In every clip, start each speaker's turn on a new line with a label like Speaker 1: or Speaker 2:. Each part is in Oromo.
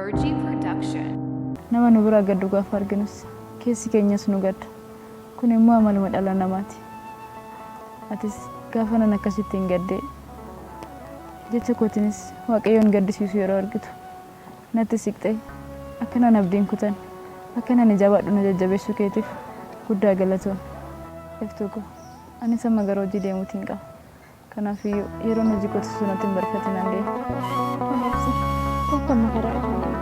Speaker 1: Burgie Production.
Speaker 2: Nama nu biraa gaddu gaafa arginus keessi keenyas nu gadda. Kun immoo amaluma dhala namaati. Atis gaafa nan akkasittiin gaddee jecha kootiinis Waaqayyoon gaddisiisu yeroo argitu natti siqxee akka nan abdii hin kutanne, akkan ani jabaadhu na jajjabeessuu keetiif guddaa galatoomi. Iftuu koo, anis amma gara hojii deemuutiin qaba. Kanaafiyyuu yeroon hojii kootis osoo natti hin barfatinaan deema.
Speaker 3: Tole obsee, kottu amma karaa irraan deemna.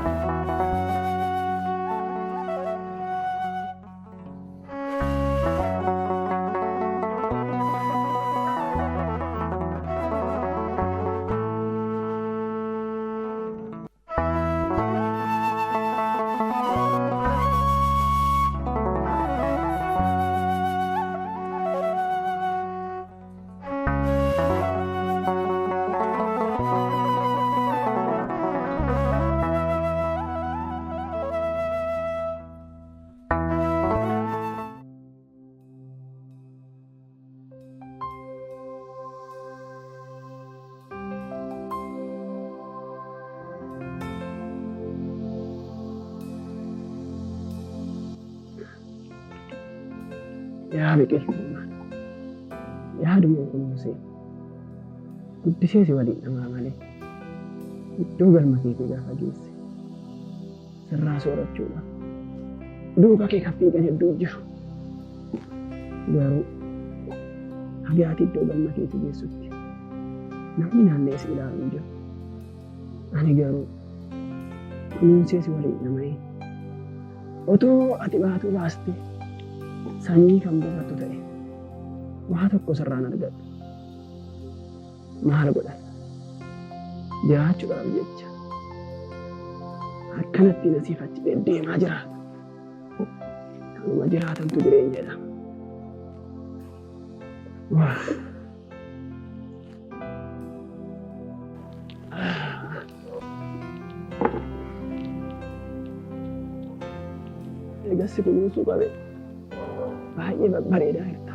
Speaker 4: Yaa biqiltuu yaaduma kunuunsee guddisee si waliin dhamaa malee iddoo galma keetii gaafa geesse sirraa soorachuudhaaf duuba kee kan fiigan hedduu jiru. Garuu haga ati iddoo galma keetii geessutti namni naanna'ee si ilaalu hin jiru. Ani garuu kunuunsee si waliin dhama'ee otoo ati baatuu baastee sanyii kan buufattu ta'e waa tokko sirraan argadhu. Maal godhan? Jiraachuudhaaf jecha akkanatti nasiif achi deddeemaa jiraata. Kanuma jiraatantu jireenya jedhama. Waa. Egaa si kunuunsuu qabe baay'ee babbareedaa jirta.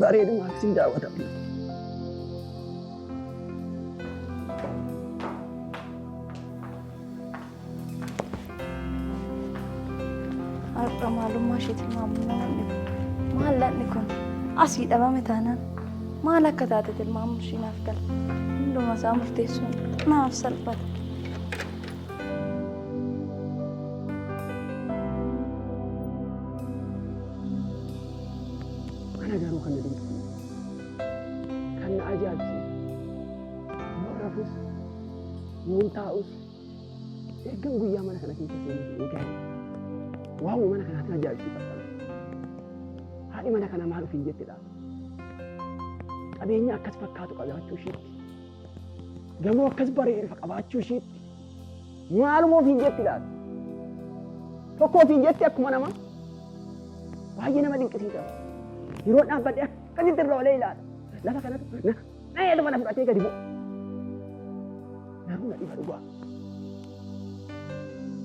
Speaker 4: Bareedumaaf sin daawwatamna.
Speaker 3: Har'a maalummaa ishee tilmaamuun nama hin dhibu. Maallaqni kun asii dhabame taanaan maal akka taate tilmaamuun ishii naaf gala. Hunduma isaa murteessuun naaf salphata.
Speaker 4: Ana garuu kan na dinqisiisu, kan na ajaa'ibsiisu, yoon rafus, yoon taa'us, ergan guyyaa mana kana keessa seenee eegale, waa'uma mana kanaatiin ajaa'ibsiifadha. Haadhi mana kanaa maal ofiin jetti laata? Qabeenya akkas fakkaatu qabaachuu ishiitti, gamoo akkas bareedu qabaachuu ishiitti, maaluma ofiin jetti laata? Tokko ofiin jetti akkuma namaa. Baay'ee nama dinqisiisa. Yeroo dhaabbadhee akkasitti irra olee ilaala. Lafa kanatu na na na fudhatee gadi bu'a. Garuu na dhiba dhugaa.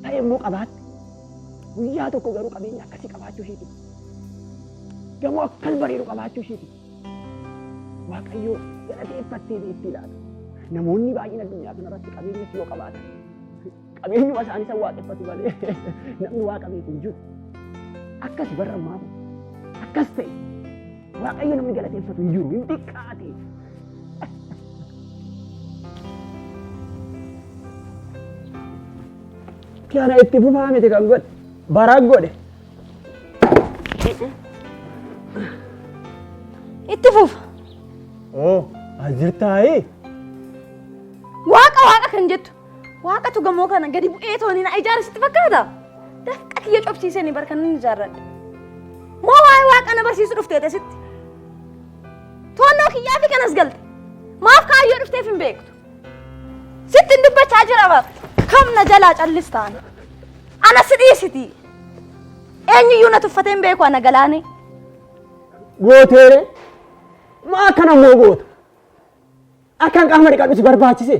Speaker 4: Ta'e immoo qabaatte. Guyyaa tokko garuu qabeenya akkasii qabaachuu ishiiti. Gamoo akkas bareedu qabaachuu ishiiti. Waaqayyoo galateeffattee beektii laata. Namoonni baay'een addunyaa kanarratti qabeenyas yoo qabaatan qabeenyuma isaanii san waaqeffatu malee namni waaqa beeku hin jiru. Akkas barra ammaa kun akkas ta'e waaqayyo namni galateeffatu hin jiru hin xiqqaate. Kana itti fufaa miti kan godhe bara godhe.
Speaker 3: Itti fufa.
Speaker 4: Oo as jirtaayee?
Speaker 3: Waaqa waaqa kan jettu Waaqatu gamoo kana gadi bu'ee tooni na ijaare sitti fakkaata? Dafqa kiyya cobsiisanii bar kan inni ijaarradhe. Moo waa'ee waaqa na barsiisu dhufteete sitti? Toonnoo kiyyaa fi kanas galte. Maaf kaayyoo dhufteef hin beektu? Sitti hin dubbachaa jira bar. Kam na jalaa callistaan? Ana si dhiisiti. Eenyuyyuu na tuffatee hin beeku ana galaanee.
Speaker 4: Gooteere maa akkana immoo goota? Akkan qaama dhiqadhu si barbaachise?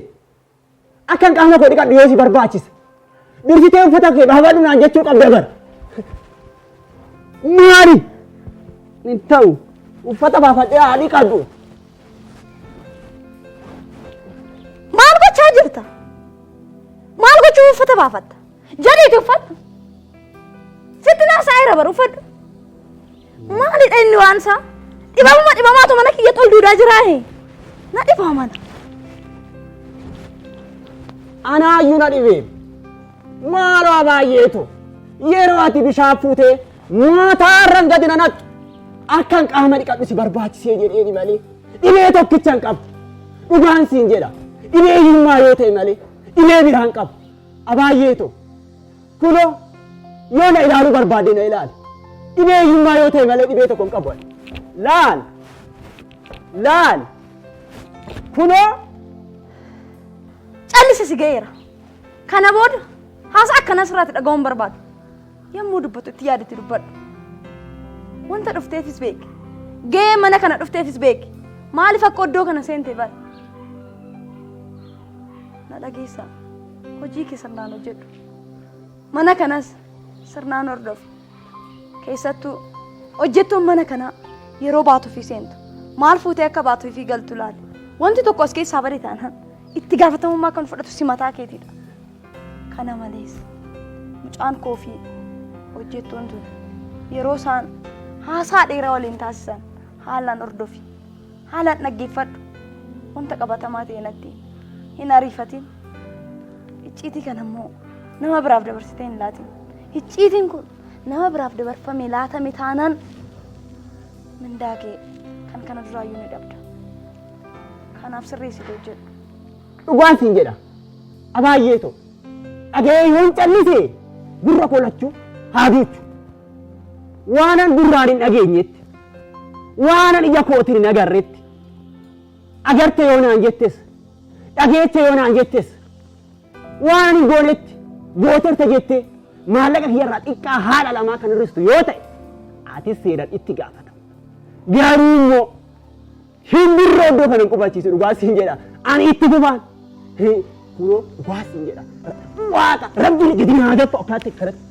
Speaker 4: Akkan qaama koo dhiqadhu yoo si barbaachise. Dursitee uffata kee baafadhu naan jechuu qabda bara. Maali? Hin ta'u. Uffata baafadhee haa dhiqadhu.
Speaker 3: Maal gochaa jirta? Maal gochuu uffata baafatta? Jedhiiti uffadhu. Sitti naasaa'eera bara uffadhu. Maalidha inni waan isaa? Dhibamuma dhibamaatu mana kiyya ol duudaa jiraahe. Na dhibaa mana.
Speaker 4: Anaayyuu na dhibee. Maaloo baay'eetu yeroo ati bishaan fuutee maataarran gadi na naqxu akkan qaama dhiqadhu si barbaachisee jedheeni malee dhibee tokkicha hin qabu. Dhugaan siin jedha dhibee hiyyummaa yoo ta'e malee dhibee biraa hin qabu. Abaayyeetu kunoo yoo na ilaaluu barbaadde na ilaali. Dhibee hiyyummaa yoo ta'e malee dhibee tokko hin qabu. ani. Laal laal kunoo
Speaker 3: Callisi si ga'eera. Kana booda haasaa akkanaa sirraatti dhaga'uu hin barbaadu. Yommuu dubbatu itti yaadatti dubbadhu. Wanta dhufteefis beeki. Ga'ee mana kana dhufteefis beeki. Maaliif akka iddoo kana seente bari. Na dhageessaa. Hojii kee sirnaan hojjedhu. Mana kanas sirnaan hordofi. Keessattuu hojjettuun mana kanaa yeroo baatuu fi seentu maal fuutee akka baatuu fi galtu ilaali. Wanti tokko as keessaa bade taanaan itti gaafatamummaa kan fudhatu si mataa keetiidha. Kana malees mucaan koo fi hojjettuun tun yeroo isaan haasaa dheeraa waliin taasisan haalaan hordofi. Haalaan dhaggeeffadhu. Wanta qabatamaa ta'e natti hin ariifatin. Icciitii kana immoo nama biraaf dabarsitee hin laatin. Icciitiin kun nama biraaf dabarfame laatame taanaan mindaa kee kan kana duraayyuu ni dhabda. Kanaaf sirreessite hojjedhu.
Speaker 4: Dhugaan siin jedha. Abaayyeeto. Dhaga'ee yoon callise gurra koo lachuu haa duuchu. Waanan gurraan hin dhageenyetti, waanan ija kootiin hin agarretti, agarte yoo naan jettes, dhageette yoo naan jettes, waanan hin goonetti gooterta jettee maallaqa kiyyarraa xiqqaa haadha lamaa kan hir'istu yoo ta'e, atis seeraan itti gaafatama. Garuu immoo Shimbirroo iddoo kana hin qubachiisu dhugaa siin jedha. Ani itti fufaan. Kunoo dhugaa siin jedha. Waaqa rabbiin gadi naa gaffa akkanatti akkanatti.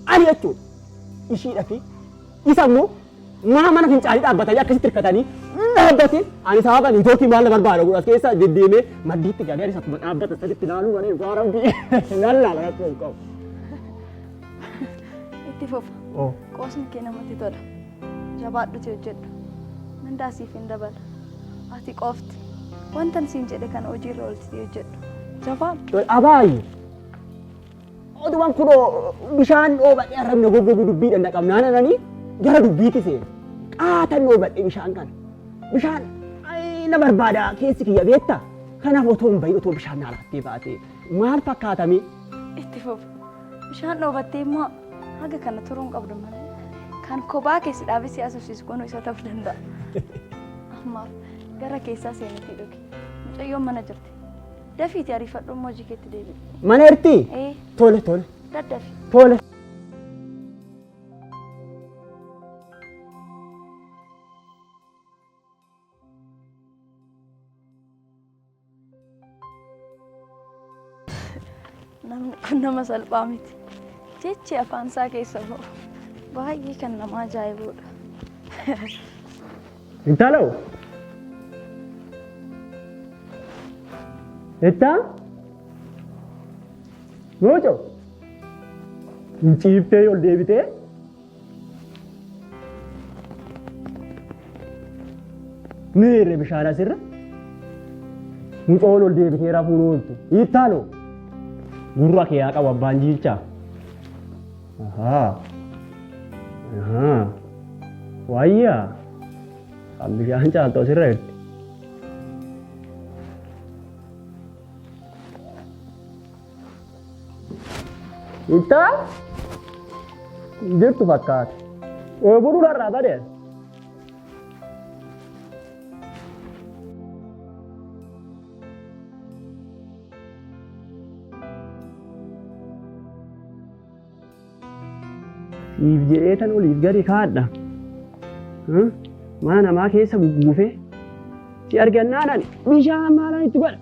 Speaker 4: Ani jechuudha. Ishiidha fi isa immoo maa mana fincaanii dhaabbatanii akkasitti hirkatanii dhaabbate ani sababa niitookii maal na barbaada godhu as keessa deddeemee maddiitti galee anis akkuma dhaabbata saditti ilaaluu malee dhugaa rabbii nan laala rakkoo hin qabu.
Speaker 3: Itti fufa. Qoosni kee namatti tola. Jabaadhuti hojjedhu. Mindaa siif hin dabala. Ati qofti wantan siin jedhe kana hojiirra oolchitee hojjedhu. Jabaadhu.
Speaker 4: Abaayi. Odumaan kunoo bishaan dhoobadhee arrabni goggogu dubbii dhandha qabnaan ananii gara dubbiitti seena. Qaatan dhoobadhee bishaan kana. Bishaan na barbaada keessi kiyya beektaa? Kanaaf otoo hin bahin otoo bishaan naa laattee baatee maal fakkaatamee?
Speaker 3: Itti fufa. Bishaan dhoobattee immoo haga kana turuu hin qabdu malee. Kan kophaa kee si dhaabee si haasofsiisu kun isa ta'uu danda'a. Ammaaf gara keessaa seenitii dhugi. Mucayyoon mana jirti. Dafiiti ariifadhu immoo hojii keetti deebi'i.
Speaker 4: Mana jirtii?
Speaker 3: Ee
Speaker 4: Tole tole
Speaker 3: daddafi.
Speaker 4: tole.
Speaker 3: Namni kun nama salphaa miti. Jechi afaan isaa keessa ba'u baay'ee kan nama ajaa'ibudha.
Speaker 4: Intalo. Ettaa? Mooco. Hin ciiftee ol deebitee? Miirri bishaan asirra mucoon ol deebitee rafuun ooltu. Hiittaaloo gurra kee haa qabu abbaan jiilchaa. Ahaa. Ahaa. Wayyaa. Kan bishaan caaltu asirra jirti. Hiittaa? Jirtu fakkaata. Oobruun har'aa badee. Siif jedhee tan oliif gadi kaadha. Mana namaa keessa gugguufee si argannaan ani bishaan maalaan itti godha.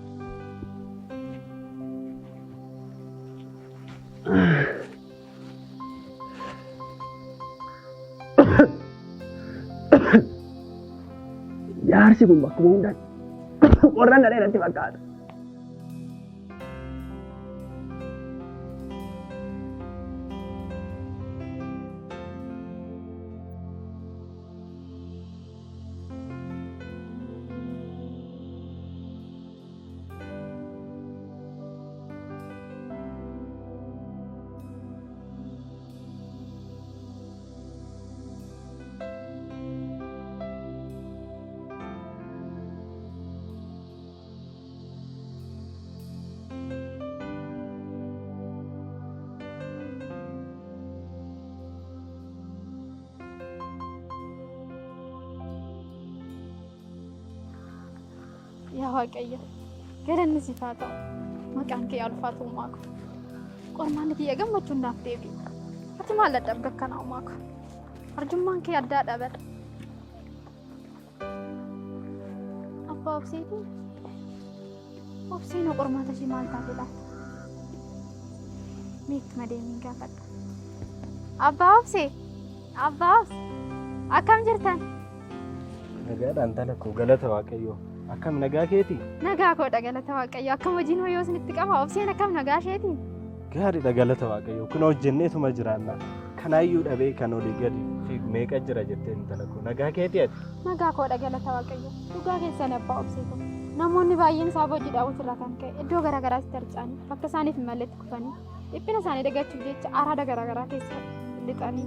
Speaker 4: Aarsi kun bakkuma hundaatti qorra na dheeratti fakkaata.
Speaker 1: Yaa Waaqayyo, galanni siif haa ta'u. Maqaan kee haa ulfaatu uumaa koo. Qormaanni kiyya gammachuun naaf deebi'e. Ati maal dadhabda akkanaa uumaa koo? Arjummaan kee addaadha bar. Abbaa obseetii? Obseen hoo qormaata ishee maal taate laata? Mee ittuma deemiin gaafadha. Abbaa obsee! Abbaa obsee! Akkam jirtan?
Speaker 5: Nagaadha intala koo galata Waaqayyoo. Akkam nagaa keetii?
Speaker 1: Nagaa koodha galata Waaqayyoo. Akkam hojiin hoo yoo isinitti qaba? Obseen akkam nagaa isheetii?
Speaker 5: Gaariidha galata Waaqayyoo. Kun hojjenneetuma jiraanna. Kanaayyuu dhabee kan olii gadi fiigu meeqa jira jettee intala koo. Nagaa keetii ati?
Speaker 1: Nagaa koodha galata Waaqayyoo. Dhugaa keessan abbaa obsee koo. Namoonni baay'een sababa hojii dhabuutu irraa kan ka'e iddoo garaa garaatti tarca'anii bakka isaaniif hin malletti kufanii dhiphina isaanii dagachuuf jecha araada garaa garaa keessa lixanii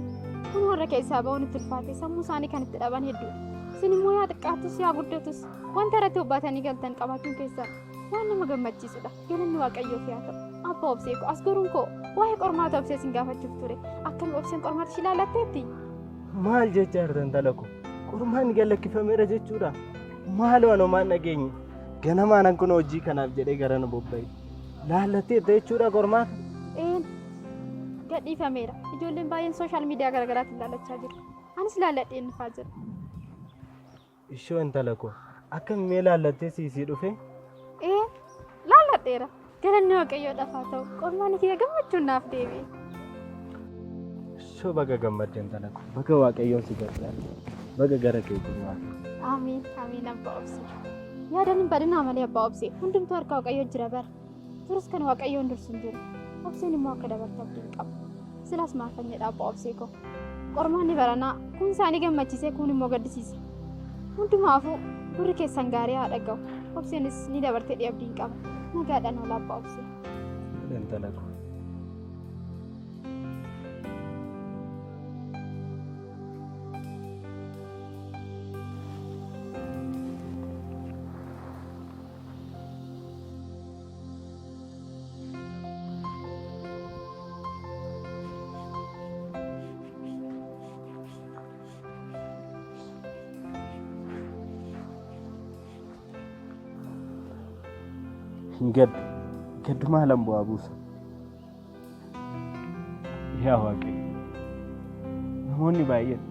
Speaker 1: kun warra keessaa ba'uun itti ulfaate sammuu isaanii kan itti dhaban hedduudha. Isin immoo yaa xiqqaattus yaa guddatus wanta irratti hobbaatanii galtan qabaachuun keessan waan nama gammachiisudha. Galanni Waaqayyoof yaa ta'u. Abbaa obsee koo as goruun koo waa'ee qormaata obsee isin gaafachuuf ture. Akkami obseen qormaata ishii ilaallatteetti?
Speaker 5: Maal jechaa jirta intala koo? Qormaanni gad lakkifameera jechuudha. Maaloo anoo maal dhageenye? Ganamaan an kun hojii kanaaf jedhee gara na bobba'e. Laallatteetta jechuudha qormaata?
Speaker 1: Een gadhiifameera. Ijoolleen baay'een sooshaal miidiyaa garaagaraatiin ilaallachaa jiru. Anis laalladheen dhufaa jira.
Speaker 5: Ishoo intala koo akkam mee laallattee siisii dhufe?
Speaker 1: Ee laalladheera. Galanni Waaqayyoodhaaf haa ta'u. Qormaanni kiyya gammachuun naaf deebi'e.
Speaker 5: Ishoo baga gammadde intala koo. Baga Waaqayyoon si gargaare. Baga gara kee jiru Waaqayyo.
Speaker 1: Amiin amiin abbaa obsee. Yaadan hin badinaa malee abbaa obsee. Hundumtuu harka Waaqayyoo jira bara. Turus kan Waaqayyoon dursu hin jiru. Obseen immoo akka dabartu abdiin qaba. Silaas maafan jedha abbaa obsee koo. Qormaanni baranaa kuun isaanii gammachiisee kuun immoo gaddisiisa. Hundumaafuu gurri keessan gaarii haa dhaga'u. Obseenis ni dabarti jedhee abdiin qaba. Nagaadhaan oolaa abbaa obsee.
Speaker 5: Intala koo. Hin gaddu. Gaddu maalan bu'aa buusa? Yaa Waaqayyo, namoonni baay'een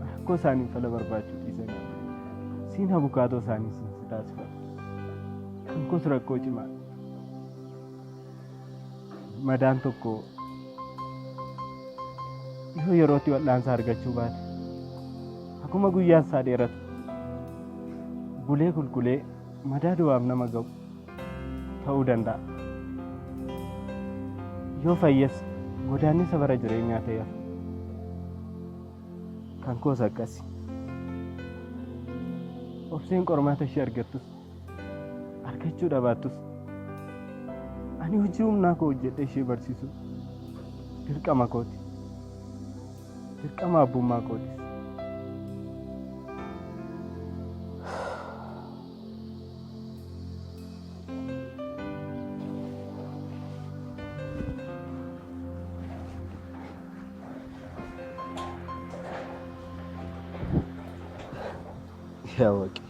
Speaker 5: rakkoo isaanii fala barbaachuu dhiisanii siin abukaatoo isaanii siin si taasifatu. Kan koos rakkoo cimaa. Madaan tokko yoo yerootti wal'aansa argachuu baate akkuma guyyaan isaa dheeratu bulee kulkulee madaa du'aaf nama ga'u ta'uu danda'a. Yoo fayyes godaannisa bara jireenyaa ta'e hafa. Kan koos akkasi. Obseen qormaata ishee argattus argachuu dhabaattus ani hojii humnaa koo hojjedhee ishee barsiisuu dirqama kooti. Dirqama abbummaa kootis. Yaa Waaqi.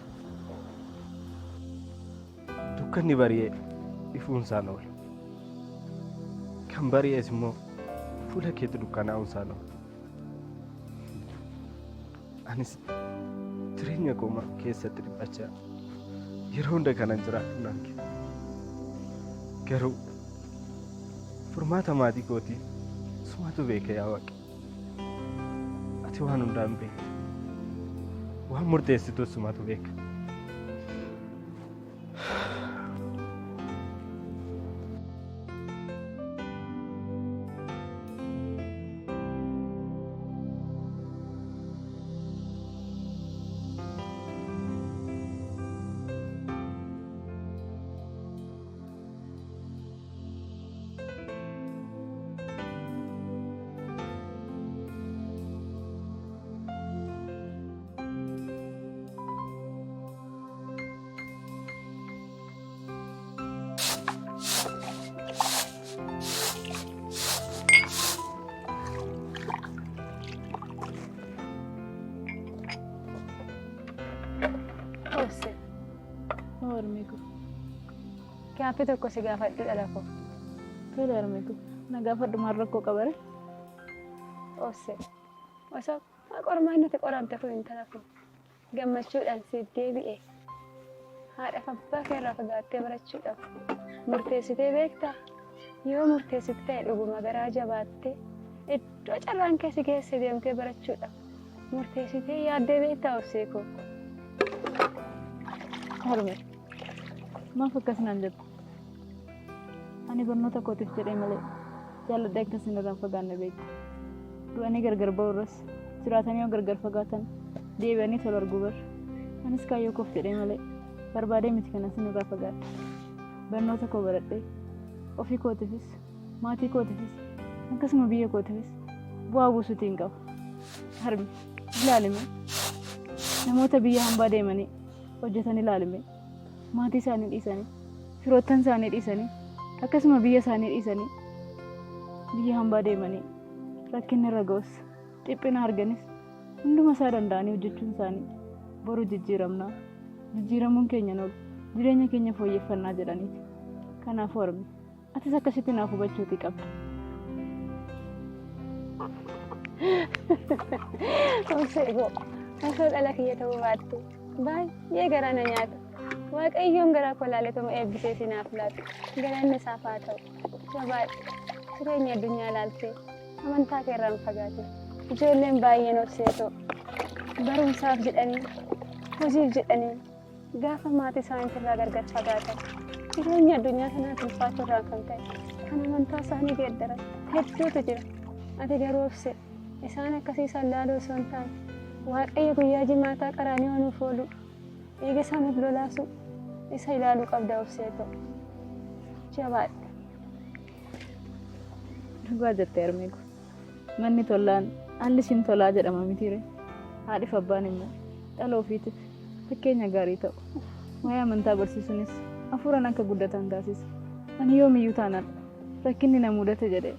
Speaker 5: Dukkanni bari'ee ifuun isaan oola. Kan bari'es immoo fuula keetti dukkanaa'uun isaan oola. Anis jireenya koo keessatti dhiphachaa yeroo hunda kanan jiraadhu naan kee. Garuu furmaata maatii kootii sumatu beeka yaa Waaqi. Ati waan hundaan beekta. Waan murteessitus sumatu beeka.
Speaker 2: Harmee koo.
Speaker 6: Gaaffii tokko si gaafadhu dhala koo.
Speaker 2: Tole harmee koo. Na gaafadhu maal rakkoo qabare?
Speaker 6: Obse. Osoo qormaanni ati qoramte kun intala koo gammachuudhaan siif deebi'e haadhaaf abbaa kee irraa fagaattee barachuudhaaf murteessitee beektaa? Yoo murteessite ta'e dhuguma garaa jabaattee iddoo carraan kee si geesse deemtee barachuudhaaf murteessitee yaaddee beektaa obsee koo?
Speaker 2: Harme, maaf akkas naan jetta? Ani barnoota kootiif jedhee malee jaalladhee akka isin irraa hin fagaanne beekta. Du'anii gargar ba'uu irras jiraatanii yoo gargar fagaatan deebi'anii tol arguu bar. Anis kaayyoo koof jedhee malee barbaadee miti kanan isin irraa fagaadhe. Barnoota koo baradhee ofii kootifis maatii kootifis akkasuma biyya kootifis bu'aa buusuutiin qaba. Harme, ilaalime namoota biyya hambaa deemanii hojjetan ilaalime maatii isaanii dhiisanii firoottan isaanii dhiisanii akkasuma biyya isaanii dhiisanii biyya hambaa deemanii rakkinni irra ga'us dhiphina arganis hunduma isaa danda'anii hojjechuun isaanii boru jijjiiramnaa jijjiiramuun keenya hin oolu jireenya keenya fooyyeffannaa jedhaniiti. Kanaafuu harme atis akkasitti naaf hubachuutii qabda.
Speaker 6: Obsee koo osoo dhala kiyya ta'uu baatte baay'ee garaa na nyaata. Waaqayyoon garaa koo laaletuma eebbisee si naaf laatu. Galanni isaaf haa ta'u. Jabaadhu. Jireenya addunyaa laaltee amantaa kee irraa hin fagaatin. Ijoolleen baay'een obsee too barumsaaf jedhanii hojiif jedhanii gaafa maatii isaaniitirraa gargar fagaatan jireenya addunyaa kanaatti ulfaachuu irraa kan ka'e kan amantaa isaanii geeddaran hedduutu jira. Ati garuu obse isaan akkasii isaan laaluu osoo hin taane Waaqayyo guyyaa jimaataa qaraaniyoo nuuf oolu dhiiga isaa nuuf lolaasu isa ilaaluu qabda obsee too. Jabaadhu.
Speaker 2: Dhugaa jette harmee koo. Manni tollaan haalli ishiin tolaa jedhama mitiire. Haadhiif abbaan immoo dhala ofiitiif fakkeenya gaarii ta'u. Waa'ee amantaa barsiisuunis hafuuraan akka guddatan taasisa. Ani yoomiyyuu taanaan rakkinni na mudate jedhee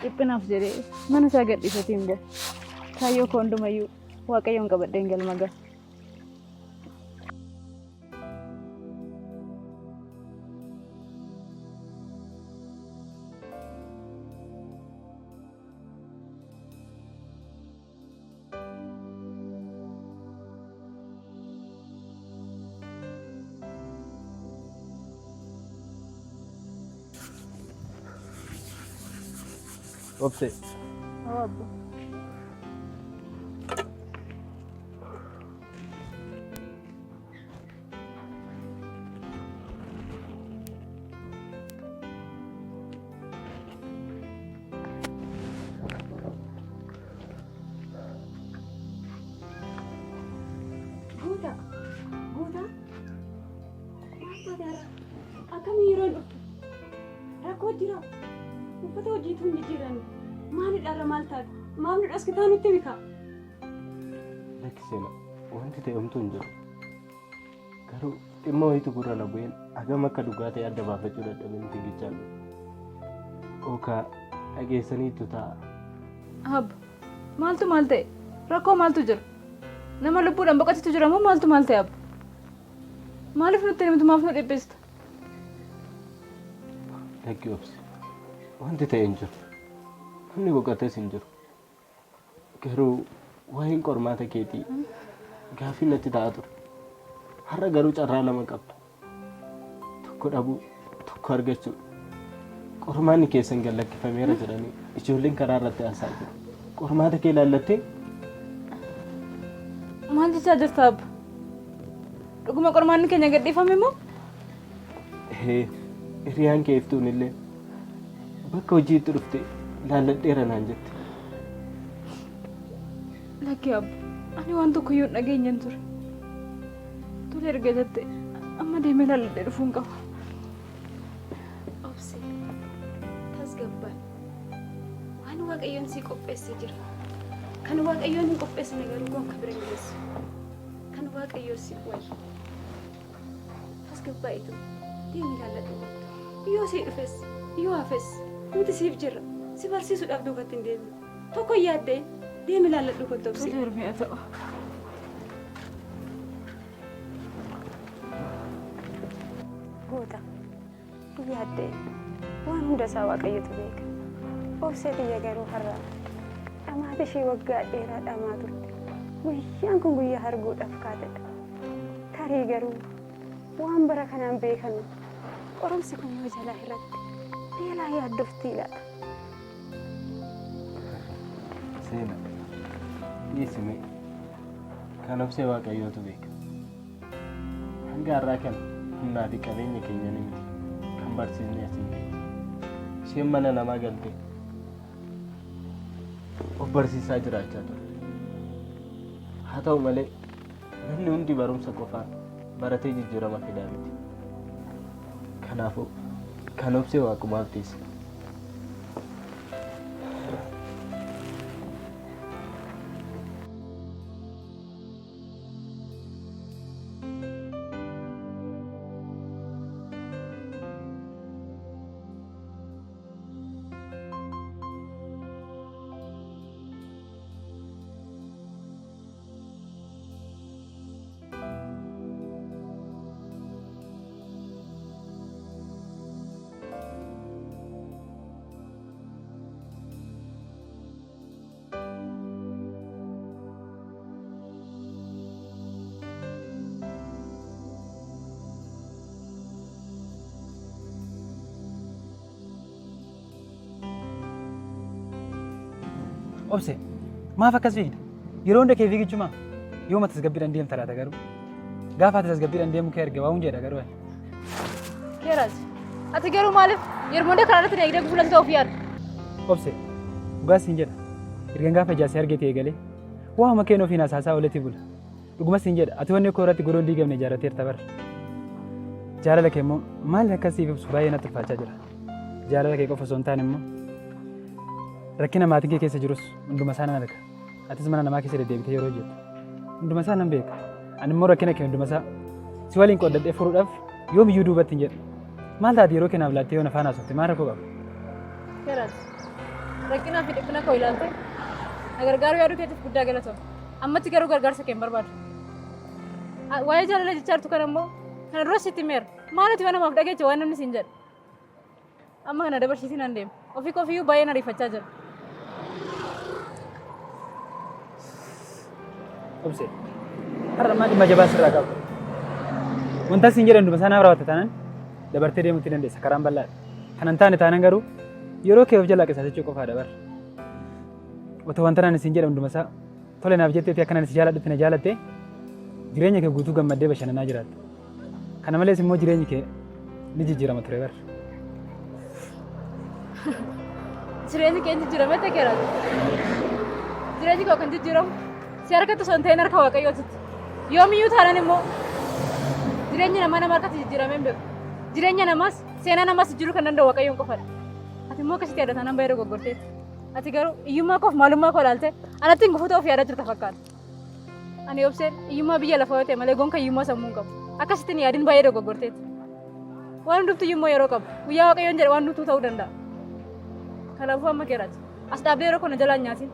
Speaker 2: dhiphinaaf jedhee mana isaa gadhiisatii hin bahu. Kaayyoo koo hundumayyuu Waaqayyoon qabadheen galma gaha.
Speaker 5: Obse.
Speaker 2: Hoo abbo.
Speaker 6: Guutaa! Guutaa! Maal taate har'a? Akkamiin yeroon dhuftu? Rakkoo jira. Uffata hojiitu hin jijjiiranne. Maalidha har'a maal taate? Maaf nu dhoskitaa nutti himi kaa?
Speaker 5: Lakki Seena, wanti ta'e homtuu hin jiru. Garuu dhimma wayiitu gurra na bu'een hagam akka dhugaa ta'e adda baafachuu dadhabeen fiigichaan dhufe. Okaa dhageessaniittu ta'a.
Speaker 2: Abba, maaltu maal ta'e? Rakkoo maaltu jira? Nama lubbuudhaan boqotetu jira moo maaltu maal ta'e abba? Maaliif nutti hin himtu maaf nu dhiphista?
Speaker 5: Lakki obsi. Wanti ta'e hin jiru. Namni boqotes hin jiru. Garuu waa'een qormaata keetii gaaffii natti ta'aa ture. Har'a garuu carraa lama qabda. Tokko dhabuu, tokko argachuu. Qormaanni keessan gad lakkifameera jedhanii ijoolleen karaa irratti haasa'aa jiru. Qormaata kee ilaallattee
Speaker 2: Maal jechaa jirta abba? Dhuguma qormaanni keenya gadhiifame moo?
Speaker 5: Ee, hiriyaan kee iftuun illee bakka hojiitti dhufte laalladheera naan jette.
Speaker 2: Lakki abba, ani waan tokko iyyuu hin dhageenyen ture. Tole erga jette amma deemee laalladhee dhufuun qaba.
Speaker 3: Obsi, tasgabbaa'i. Waan Waaqayyoon sii qopheesse jira. Kan Waaqayyoon hin qopheessine garuu gonka bira hin geessu. Kan Waaqayyoo siif wayya. Tasgabbaa'itu deemi ilaalladhu kottu. Yoo sii dhufes yoo hafes nuti siif jirra. Si barsiisuudhaaf duubatti hin deemnu. Tokko hin yaadda'in deemi ilaalladhu kottu obsi.
Speaker 2: Tole harmee haa ta'u.
Speaker 6: Yaadda'e. Waan hunda isaa Waaqayyotu beeka. Obsee tiyya garuu har'a dhamaati ishee waggaa dheeraa dhamaa turte. Guyyaan kun guyyaa arguudhaaf kaatedha. Tarii garuu waan bara kanaan beekame qorumsi kun yoo jalaa hir'atte na jalaa yaaddoftii laata?
Speaker 5: Seena, dhiisi mee. Kan obsee Waaqayyootu beeka. Hanga har'aa kana humnaa fi qabeenya keenyan miti kan barsiisnee asiin geenye. Isheen mana namaa galtee of barsiisaa jiraachaa turte. Haa ta'u malee namni hundi barumsa qofaan baratee jijjiirama fidaa miti. Kanaafuu kan obsee waaqumaaf dhiisi.
Speaker 7: Obse, maaf akkas fiigda? Yeroo hunda kee fiigichumaa? Yooma tasgabbiidhaan deemta laata garuu? Gaafa ati tasgabbiidhaan deemuu kee arge waa hun jedha garuu ani.
Speaker 2: Keeraas, ati garuu maaliif yeroo hunda karaa irratti na eegdee gufuu natti ta'uuf yaadda?
Speaker 7: Obse, dhugaa siin jedha. Ergan gaafa ijaa si argete eegalee waa'uma keen ofiin hasaasaa ooletti bula. Dhuguma siin jedha, ati onnee koo irratti godoo hin diigamne ijaarrateerta bar. Jaalala kee immoo maal akka siif ibsu baay'ee natti ulfaachaa jira. Jaalala kee qofa osoo hin taane immoo rakkina maatiin kee keessa jirus hunduma isaa nan arga. Atis mana namaa keessa deddeebitee yeroo hojjettu hunduma isaa nan beeka. Ani immoo rakkina kee hunduma isaa si waliin qooddadhee furuudhaaf yoomiyyuu duubatti hin jedhu. Maal taate yeroo kee naaf laattee yoo na faana haasofte maal rakkoo qaba?
Speaker 2: Keeraas, rakkinaa fi dhiphina koo ilaaltee na gargaaruu yaaduu keetiif guddaa galatoomi. Ammatti garuu gargaarsa kee hin barbaadu. Waa'ee jaalala jechaa jirtu kana immoo kana dura sitti himeera. Maal ati waan namaaf dhageeche waan namni siin jedhe. Amma kana dabarsiitiin nan deema. Ofii koofiyyuu baay'een ariifachaa jira.
Speaker 7: Obse, har'a ammaa dhimma jabaa sirraa qaba. Wanta siin jedhan hunduma isaa naaf raawwatta taanaan dabartee deemuutti dandeessa karaan bal'aadha. Kan hin taane taanaan garuu yeroo kee of jalaa qisaasachuu qofaadha bar. Otoo wanta naan siin jedhan hunduma isaa tole naaf jetteetii akka naan si jaaladhutti na jaalattee jireenya kee guutuu gammaddee bashannanaa jiraatta. Kana malees immoo jireenyi kee ni jijjiirama ture bar.
Speaker 2: Jireenyi keenya jijjiirame ta'eera. Jireenyi koo kan jijjiiramu si harkatti osoo hin ta'in harka Waaqayyootitti. Yoomiyyuu taanaan immoo jireenyi namaa nama harkatti jijjiiramee hin beeku. Jireenya namaas seenaa namaas jijjiiruu kan danda'u Waaqayyoon qofadha. Ati immoo akkasitti yaadda taanaan baay'ee dogoggorteetti. Ati garuu hiyyummaa koof maalummaa koo ilaalte anatti hin gufuu ta'uuf yaadaa jirta fakkaata. Ani obseen hiyyummaa biyya lafaa yoo ta'e malee gonka hiyyummaa sammuu hin qabu. Akkasitti hin yaadin baay'ee dogoggorteetti. Waan hundumtu immoo yeroo qabu. Guyyaa Waaqayyoon jedhe waan hundumtuu ta'uu danda'a. Kanaafuu amma keeraati. As dhaabdee yeroo kana jalaan nyaatin.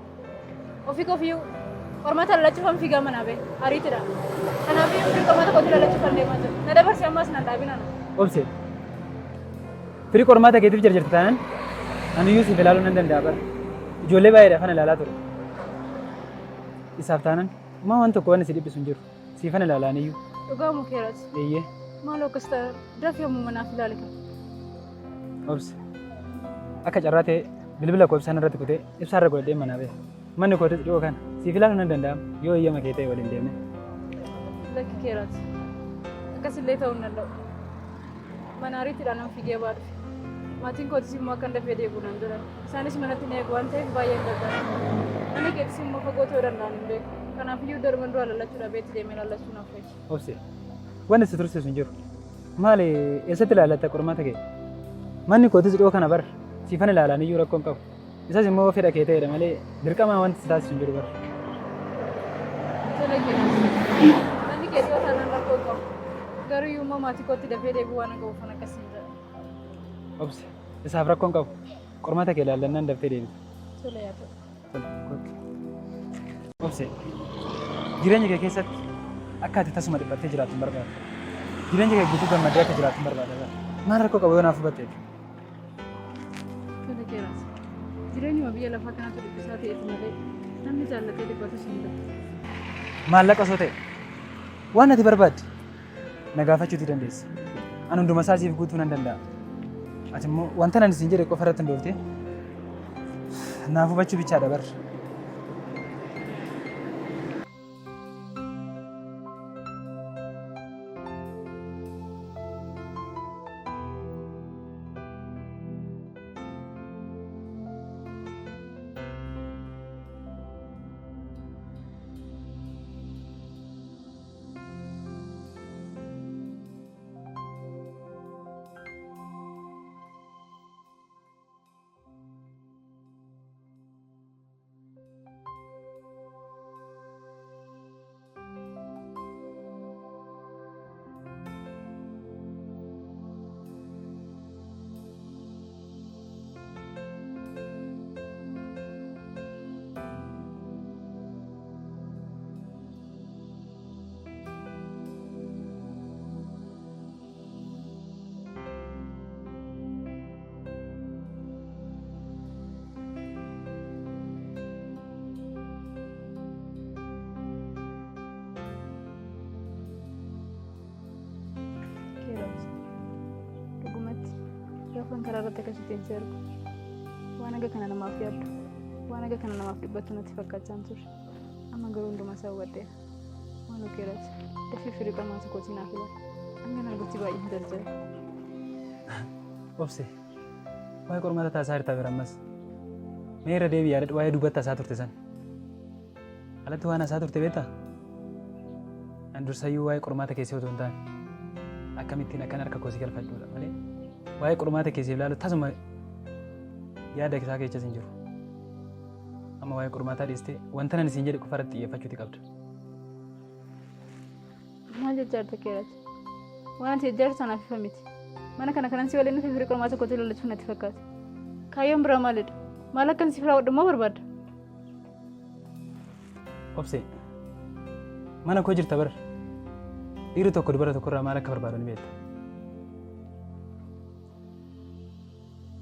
Speaker 2: Ofii kofiyyuu qormaata lalachuufan fiigaa manaa ba'e. Ariitidha. Kanaafuu firii qormaata kootii lalachuufan deemaa jira. Na dabarsi ammaas nan dhaabin ana.
Speaker 7: Obse, firii qormaata keetiif jarjarta taanaan aniyyuu siif ilaaluu nan danda'a bara. Ijoollee baay'eedha kana ilaalaa ture. Isaaf taanan homaa waan tokko waan si dhiphisu hin jiru. Siifan ilaala aniyyuu.
Speaker 2: Dhugaa mukeeraati.
Speaker 7: Eeyyee.
Speaker 2: Maaloo akkas ta'a dafii ammuma naaf ilaali kan.
Speaker 7: Obse. Akka carraa ta'e bilbila koo ibsaan irratti kutee ibsaa irra godhadhee manaa ba'e. Manni kootis dhiyoo kana. Siif ilaaluu nan danda'ama yoo eeyyama kee ta'e waliin deemnee.
Speaker 2: Lakki keeraati. Akkasillee ta'uu hin danda'u. Mana ariitiidhaan nan fiigee ba'aa dhufe. Maatiin kootis immoo akkan dafee deebi'u naan jedhan. Isaanis manatti na eegu waan ta'eef baay'een gargaara. Manni keetis immoo fagoo ta'uu danda'an hin beeku. Kanaafiyyuu darban dura lallachuu dhabee itti deemee lallachuu naaf wayya.
Speaker 7: Obse, wanni si tursiisu hin jiru. Maali eessatti ilaalatta qormaata kee? Manni kootis dhiyoo kana bar. Siifan ilaalaan iyyuu rakkoo hin qabu. Isas immoo fedha kee ta'edha malee dirqamaa wanti si taasisu hin jiru bar.
Speaker 2: Tole keetis. Manni kee dhiyoo taanaan rakkoo hin qabu. Garuu iyyuu immoo maatii kootti dafee deebi'uu waan qabuuf akkasiin jedha.
Speaker 7: Obse, isaaf rakkoo hin qabu. Qormaata kee ilaallannaan daftee deebita.
Speaker 2: Tole yaa ta'u.
Speaker 7: Tole, kottu. Obse, jireenya kee keessatti akka ati tasuma dhiphattee jiraattu hin barbaadu. Jireenya kee guutuu gammaddee akka jiraattu barbaada bara. Maal rakkoo qaba yoo naaf hubatte?
Speaker 2: Tole Keeraas. Jireenyuma biyya lafaa kanatu dhiphisaa ta'eef malee namni jaallatee dhiphatus hin jiru.
Speaker 7: Maallaqa osoo ta'e waan ati barbaadde na gaafachuuti dandeessa. Ani hunduma isaa siif guutuu nan danda'a. Ati immoo wanta ani siin jedhe qofa irratti hundooftee naaf hubachuu bichaadha bar.
Speaker 2: Keeraas. Dhugumatti gaafan karaa irratti akkasittiin si argu waan aga kana namaaf yaaddu waan aga kana namaaf dhibbattu natti fakkaachaa hin turre. Amma garuu hundumaa isaa hubadheera. Maaloo Keeraas dafii firii qormaata kootii naaf ilaali. Hangan argutti baay'ee hin jarjare.
Speaker 7: Obse, waa'ee qormaata taasaa jirta bira ammas. Mee irra deebi yaadadhu waa'ee duubatti hasaa turte san. Alatti waan hasaa turte beektaa? An dursayyuu waa'ee qormaata keessee otoo hin taane akkamittiin akkan harka koo si galfadhuudha malee waa'ee qormaata keessee ilaalu tasuma yaada isaa keessas hin jiru. Amma waa'ee qormaataa dhiistee wanta nan siin jedhe qofa irratti xiyyeeffachuuti qabda.
Speaker 2: Maal jechaa jirta Keeraas? Waan ati jechaa jirtu sanaaf ifa miti. Mana kana kanan si waliin dhufe firii qormaata kootii lolachuuf natti fakkaata. Kaayyoon biraa maalidha? Maal akkan siif raawwadhu immoo barbaadda?
Speaker 7: Obse, mana koo jirta bar. Dhiirri tokko dubara tokkorraa maal akka barbaadu ni beekta.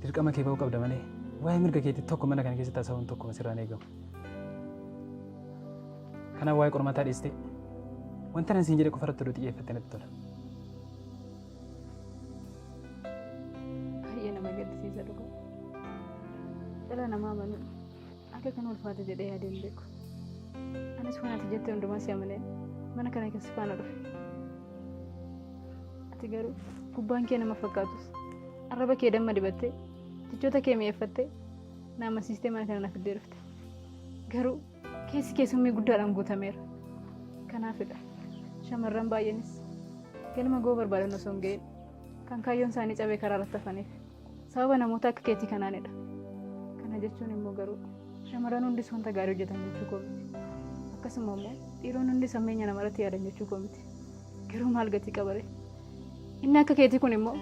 Speaker 7: Dirqama kee ba'uu qabda malee waa'ee mirga keetii tokko mana kana keessatti haasa'uun tokkuma sirraan eegamu. Kanaaf waa'ee qormaataa dhiistee wanta nan siin jedhe qofa irratti oduu xiyyeeffatte natti tola.
Speaker 2: Baay'ee nama gaddisiisa dhugaa. Dhala namaa amanuun akka kan ulfaate jedhee yaadee hin beeku. Anis waan ati jette hundumaa si amanee mana kana keessa faana dhufe. Ati garuu gubbaan kee nama fakkaatus arraba kee damma dibattee jechoota kee mi'eeffattee na amansiistee mana kana na fiddee dhufte. Garuu keessi kee summii guddaadhaan guutameera. Kanaafidha shamarran baay'eenis galma ga'uu barbaadan osoo hin ga'in kan kaayyoon isaanii cabee karaa irratti hafaniif sababa namoota akka keetii kanaanidha. Kana jechuun immoo garuu shamarran hundis wanta gaarii hojjetan jechuu koo miti. Akkasuma immoo dhiironni hundis hammeenya namarratti yaadan jechuu koo miti. Garuu maal gatii qabare? Inni akka keetii kun immoo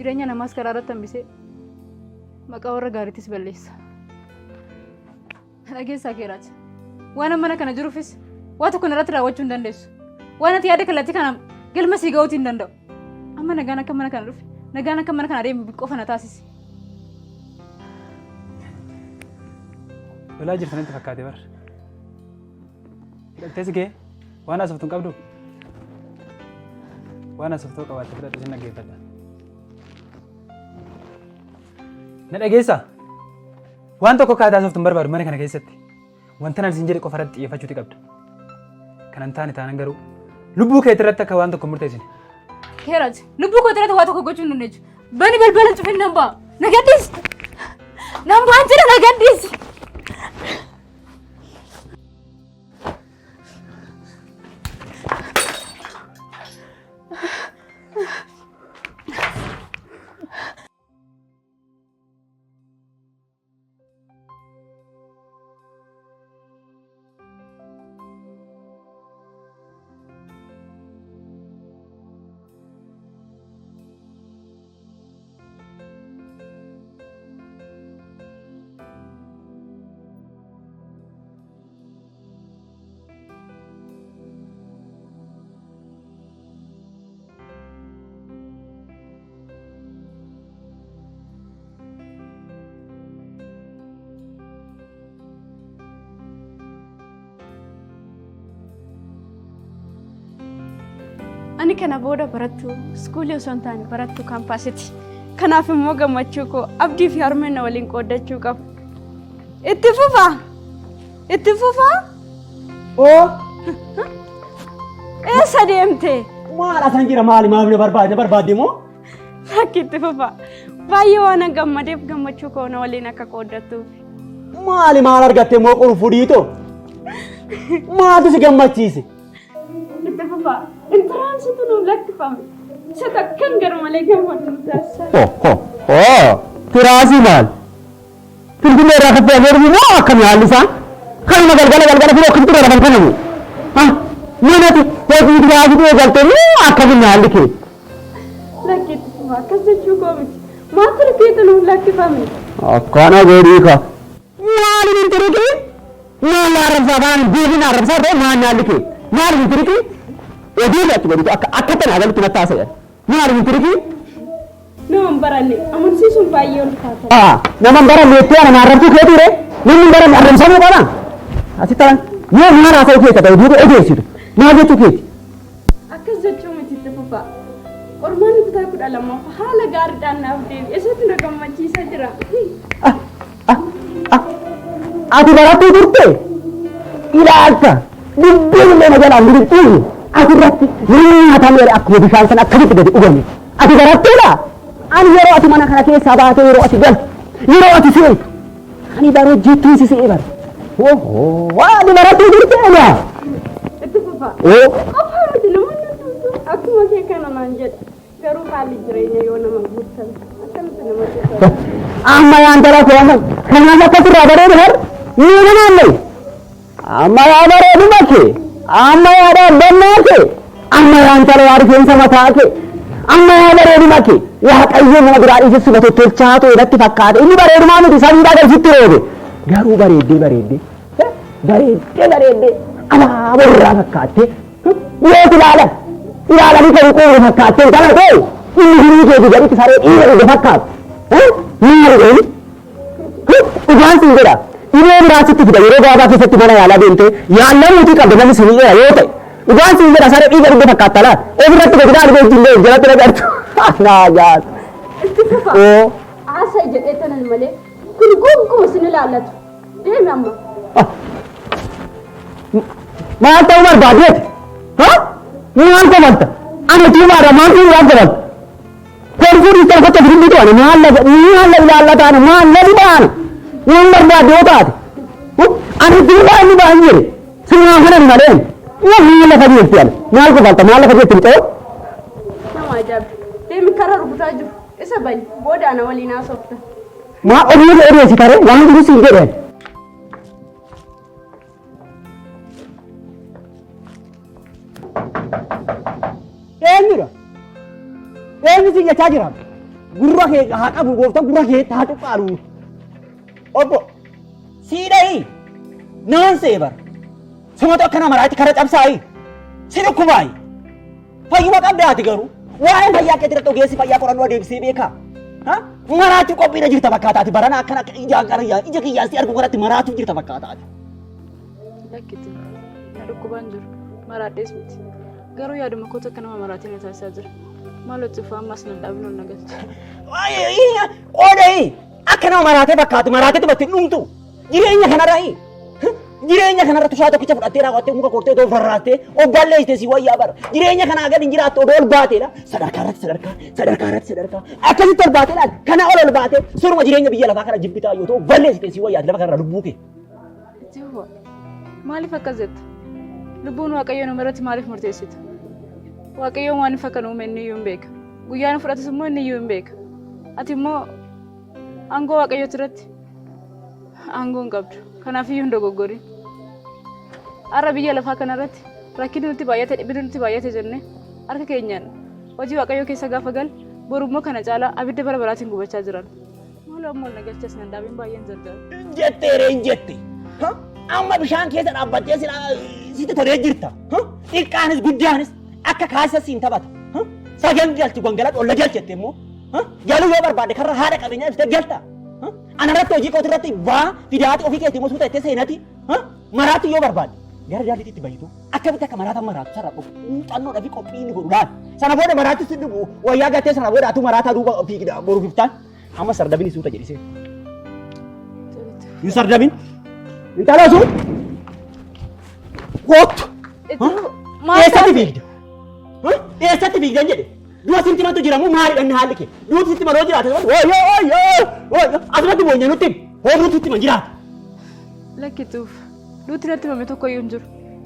Speaker 2: jireenya namaas karaa irratti hambisee maqaa warra gaariittis balleessa. Dhageessaa Keeraati. Waan mana kana jiruufis waa tokko narratti raawwachuu hin dandeessu. Waan ati yaada kallattii kana galma sii ga'uutii hin danda'u. Amma nagaan akka mana kana dhufe, nagaan akka mana kana adeemu qofa na taasisi.
Speaker 7: Lolaa jirta natti fakkaate bar. Hidhattee si ga'e waan haasoftu hin qabdu. Waan haasoftuu qabaatte fudhadhu sin dhaggeeffadha. Na dhageessaa? Waan tokko akka ati haasoftu hin barbaadu mana kana keessatti. Wanta nan siin jedhe qofa irratti xiyyeeffachuuti qabda. Kan hin taane taanan garuu lubbuu keetii irratti akka waan tokko hin murteessine.
Speaker 2: Keeraaj, lubbuu koo irratti waa tokko gochuu hin dandeechu. Bani balbala cufin nan ba'a. Na gadhiisi. Nan ba'an jedha na gadhiisi.
Speaker 8: Ani kana booda barattuu iskuulii osoo hin taane barattuu kaampaasiti. Kanaaf immoo gammachuu koo Abdii fi harmeen na waliin qooddachuu qabu. Itti fufa! Itti fufa!
Speaker 4: Oo!
Speaker 8: Eessa deemte?
Speaker 4: Maal asan jira maali maaf na barbaade na barbaadde moo?
Speaker 8: Lakki itti fufa. Baay'ee waan gammadeef gammachuu koo na waliin akka qooddattuuf.
Speaker 4: Maali maal argatte moo qurfudhiitoo? Maaltu si gammachiise?
Speaker 8: Itti fufa. Intiraansitu nuuf lakkifame. Isa takkan gara malee gammadu nu taasisa.
Speaker 4: Ho ho ho! Tiraasii maal? Finfinnee irraa kan fe'amee dhufu moo akkami haalli isaa? Kanuma galgala galgala firoo akkamitti irra rafan kana moo? Ha? Manati hojii tiraasii eegalte moo akkamiin haalli kee?
Speaker 8: Lakki itti fufa. Akkas jechuu koo miti. Maatirikiitu nuuf lakkifame.
Speaker 4: Akkana godhii ka. Maali hin tiriqii? Maal arrabsaa afaan hin beekin arrabsaa ta'e maal naalli kee? Maal hin tiriqii? Oduu irratti godhitu akka akka tana agalutti natti haasa'e. Maal hin tiriqii?
Speaker 8: Nama hin baranne amansiisuun baay'ee ulfaata.
Speaker 4: Aa, nama hin baranne jettee ana arrabsuu keetii ree? Namni hin baranne arrabsamuu qaba? Asitti taran yoo maal haasa'uu keessa ta'e oduu odeessitu maal jechuu keeti?
Speaker 8: Akkas jechuu miti itti fufa. Qormaanni kutaa 12ffaa haala gaariidhaan naaf deebi'e. Isatu na gammachiisaa jira.
Speaker 4: Ati barattuu turte ilaalta dubbiin illee na jalaan miliqxiisu ati irratti nyaatameera akkuma bishaan sana akkasitti gadi dhugame. Ati barattuudha? Ani yeroo ati mana kana keessaa baatee yeroo ati galtu yeroo ati seentu ani bara hojjettuun si se'ee bara. Ohoo ani barattuu turte ana.
Speaker 8: Itti fufa.
Speaker 4: Oo.
Speaker 8: Qofaa miti namoonni hundumtuu akkuma kee kana naan jedha. Garuu haalli jireenya yoo nama guuttame akkamitti namatti tola.
Speaker 4: Amma yaan tara koo amma kanaaf akkasirraa bareedu har ni namaallee. Amma yaa bareeduma kee amma yaa dhaabbannaa kee amma yaa intala yaa rifeensa mataa kee amma yaa bareeduma kee waaqayyo nama biraa dhiise suma tottolchaa ta'e natti fakkaate inni bareedumaa miti samiidhaa gad sitti roobe garuu bareeddee bareeddee bareeddee bareeddee abaaboo irraa fakkaattee yoo ilaalan ilaalanii kan quufe fakkaattee intala ta'e inni hiruu keeti gaditti saree dhiira dhuge fakkaatu maali jedhani Dhugaan siin jedha. Dhibee biraa sitti fida yeroo gabaabaa keessatti mana yaalaa deemtee yaallamuutii qabda namni si miidheera yoo ta'e. Dhugaan siin jedha saree dhiiga dhugde fakkaatta laata. Ofirratti gadi ilaali beekti illee jalatti dhagartu. Naa jaatu.
Speaker 8: Itti fufa.
Speaker 4: Oo.
Speaker 8: Haasa'i jedhee tanan malee kun gonkumaa sin ilaallatu. Deemi amma.
Speaker 4: Maal ta'uu barbaaddeeti? Ha? Maal komalta? Ani tuubaadha maal tuubaadhaan komalta? Kolfuu dhiistan kotta firii tu'ani maal lafa maal la ilaallataani maal la dhibaani waan barbaadde yoo taate ani duubaa inni ba'an jedhe simaa kanan malee yoo maal lafa jirti ani maal kofalta maal lafa jirti mucayoo.
Speaker 8: Nama ajaa'ibda. Deemi karra rukutaa jiru. Isa bani. Booda ana waliin haasofta.
Speaker 4: Maa oduu odeessi taree waan jiru siin jedhe. Eenyudha? Eenyu siin jechaa jira? Gurra kee haa qabu gooftaan gurra kee haa cuqqaalu. Obbo sii dhahi naan see bara. Sumatu akkana maraatti kara cabsaayi. Si dhukkubaayi. Fayyuma qabda ati garuu. Waa'ee fayyaa keetii irratti ogeessi fayyaa qorannoo adeemsisee beekaa? Ha? Maraachuu qophiirra jirta fakkaata ati barana akkana akka ijaan kana ija kiyyaan si argu kanatti maraachuu jirta fakkaata ati.
Speaker 2: Lakkiti na dhukkubaan jiru maraadhees miti. Garuu yaaduma kootu akka nama maraatee na taasisaa jira. Maaloo itti fufaa ammas nan dhaabin ol na galchi.
Speaker 4: Qooda akka nama maraatee fakkaatu maraatee dubartiin dhumtu jireenya kanarraa jireenya kanarra tushaa tokkicha fudhattee raawwattee muka kortee otoo rarraattee of balleessite si wayyaa bara jireenya kanaa gadi hin jiraattu odoo ol baateedha sadarkaa irratti sadarkaa sadarkaa irratti sadarkaa akkasitti ol baatee laal kana ol ol baatee suruma jireenya biyya lafaa kana jibbitaa yoo ta'u of balleessite si wayyaa lafa kanarra lubbuu kee.
Speaker 2: Itti fufa. Maaliif akkas jetta? Lubbuun Waaqayyoo nama irratti maaliif murteessita? Waaqayyoon waan ifa kan uume inni iyyuu hin beeka. Guyyaa nu fudhatus immoo inni iyyuu hin beeka. Ati immoo aangoo Waaqayyooti irratti aangoo hin qabdu. Kanaaf iyyuu hin dogoggorin. Har'a biyya lafaa kanarratti rakkinni nutti baay'ate dhibinni nutti baay'ate jennee harka keenyaan hojii Waaqayyoo keessa gaafa galle boru immoo kana caalaa abidda bara baraatiin gubachaa jiran. Maaloo amma ol na galchas nan dhaabin baay'een jarjara.
Speaker 4: Hin jettee ree hin jette. Ha? Amma bishaan keessa dhaabbattee sitti tolee jirta. Ha? Xiqqaanis guddaanis akka kaasa siin taphata. Ha? Sagal galchi gongaladhu olla galchette immoo. Ha? Galuu yoo barbaadde karra haadha qabeenyaa ibsitee galta. Ha? Ana irratti hojii kooti irratti baa fidaati ofii keetii immoo suuta jettee seenati. Ha? Maraatu yoo barbaadde. Gara daandiitti bahitu akkamitti akka maraatan maraatu sarara qofa muuxannoodhaa fi qophii inni godhu laal. Sana booda maraatti si dhugu wayyaa gattee sana booda atuu maraataa duuba fiigda boruuf iftaan amma sardabin suuta jedhisee. Hin sardabin. Intala sun kottu. Eessatti fiigda? Eessatti fiigdan jedhe? Du'a sitti mantu jira moo maalidha inni haalli kee? Duuti sitti manoo jiraate wayyo wayyo wayyo asumatti boonya nutti himi. Hoomnutti sitti man jiraata.
Speaker 2: Lakkituuf duuti natti himame tokko iyyuu hin jiru.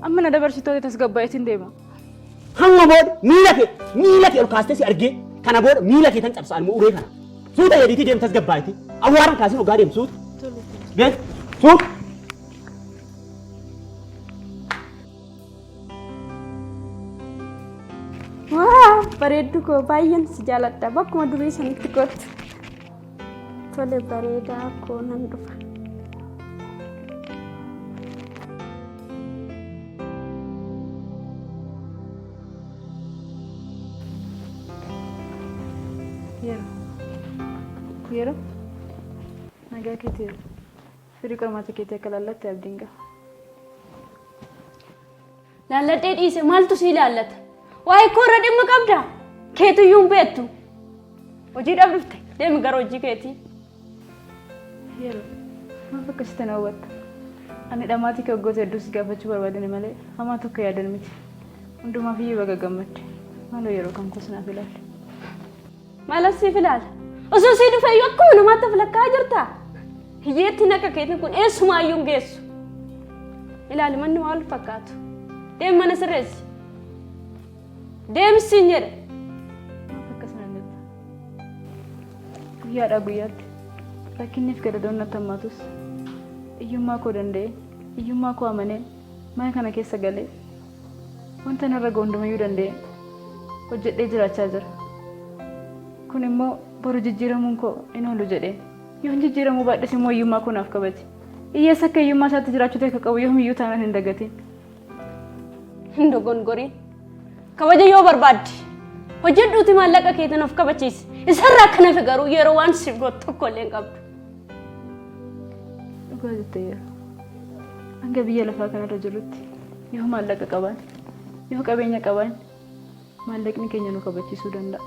Speaker 2: Amma na dabarsitoota tasgabbaa'eetiin deema.
Speaker 4: Hamma booda miila kee miila kee ol kaastee si argee kana booda miila kee tan cabsaan immoo uree kana. Suuta jedhiitii deem tasgabbaa'eeti. Awwaaran kaasin ogaa deem suuta. Deem suuta.
Speaker 8: Waa bareeddu koo baay'een si jaaladha. Bakkuma durii sanitti kottu. Tole bareedaa koo nan dhufa.
Speaker 2: Yeroo. Yeroo. Nagaa keeti yeroo. Firii qormaata keetii akka laallatte abdiin qaba.
Speaker 8: Laalladhee dhiise maaltu si ilaallata? Waa'ee koo irra dhimma qabda? Keetuyyuu hin beektu. Hojiidhaaf dhufte deemi gara hojii keetii.
Speaker 2: Yeroo maaf akkasitti na hubatta? Ani dhamaatii kee waggoota hedduu si gaafachuu barbaadani malee hamaa tokko yaadan miti. Hundumaaf iyyuu baga gammadde. Maaloo yeroo kan koos naaf ilaali.
Speaker 8: Maal as siif ilaala? Osoo sii dhufe iyyuu akkuma namaatti of lakkaa'aa jirta. Hiyyeettiin akka keetiin kun eessumaayyuu hin geessu. Ilaali manni maal fakkaatu. Deemi mana sirreessi. Deemi siin jedhe.
Speaker 2: Maaf akkas naan jetta? Guyyaadhaa guyyaatti rakkinniif gadadoon natti hammaatus hiyyummaa koo danda'ee hiyyummaa koo amanee mana kana keessa galee wanta narra ga'u hundumayyuu danda'ee hojjedhee jiraachaa jira. Kun immoo boru jijjiiramuun koo hin oolu jedhee yoon jijjiiramuu baadhes immoo hiyyummaa koo naaf kabaji. Hiyyeessa akka hiyyummaa isaatti jiraachuu akka qabu yoomiyyuu taanaan hin dagatin.
Speaker 8: Hin dogongoriin. Kabaja yoo barbaadde hojjedhuuti maallaqa keetiin of kabachiisi. Isarraa kan hafe garuu yeroo waan siif gootu tokko illee hin qabdu.
Speaker 2: Dhugaa jette yeroo. Hanga biyya lafaa kanarra jirrutti yoo maallaqa qabaanne yoo qabeenya qabaanne maallaqni keenya nu kabachiisuu danda'a.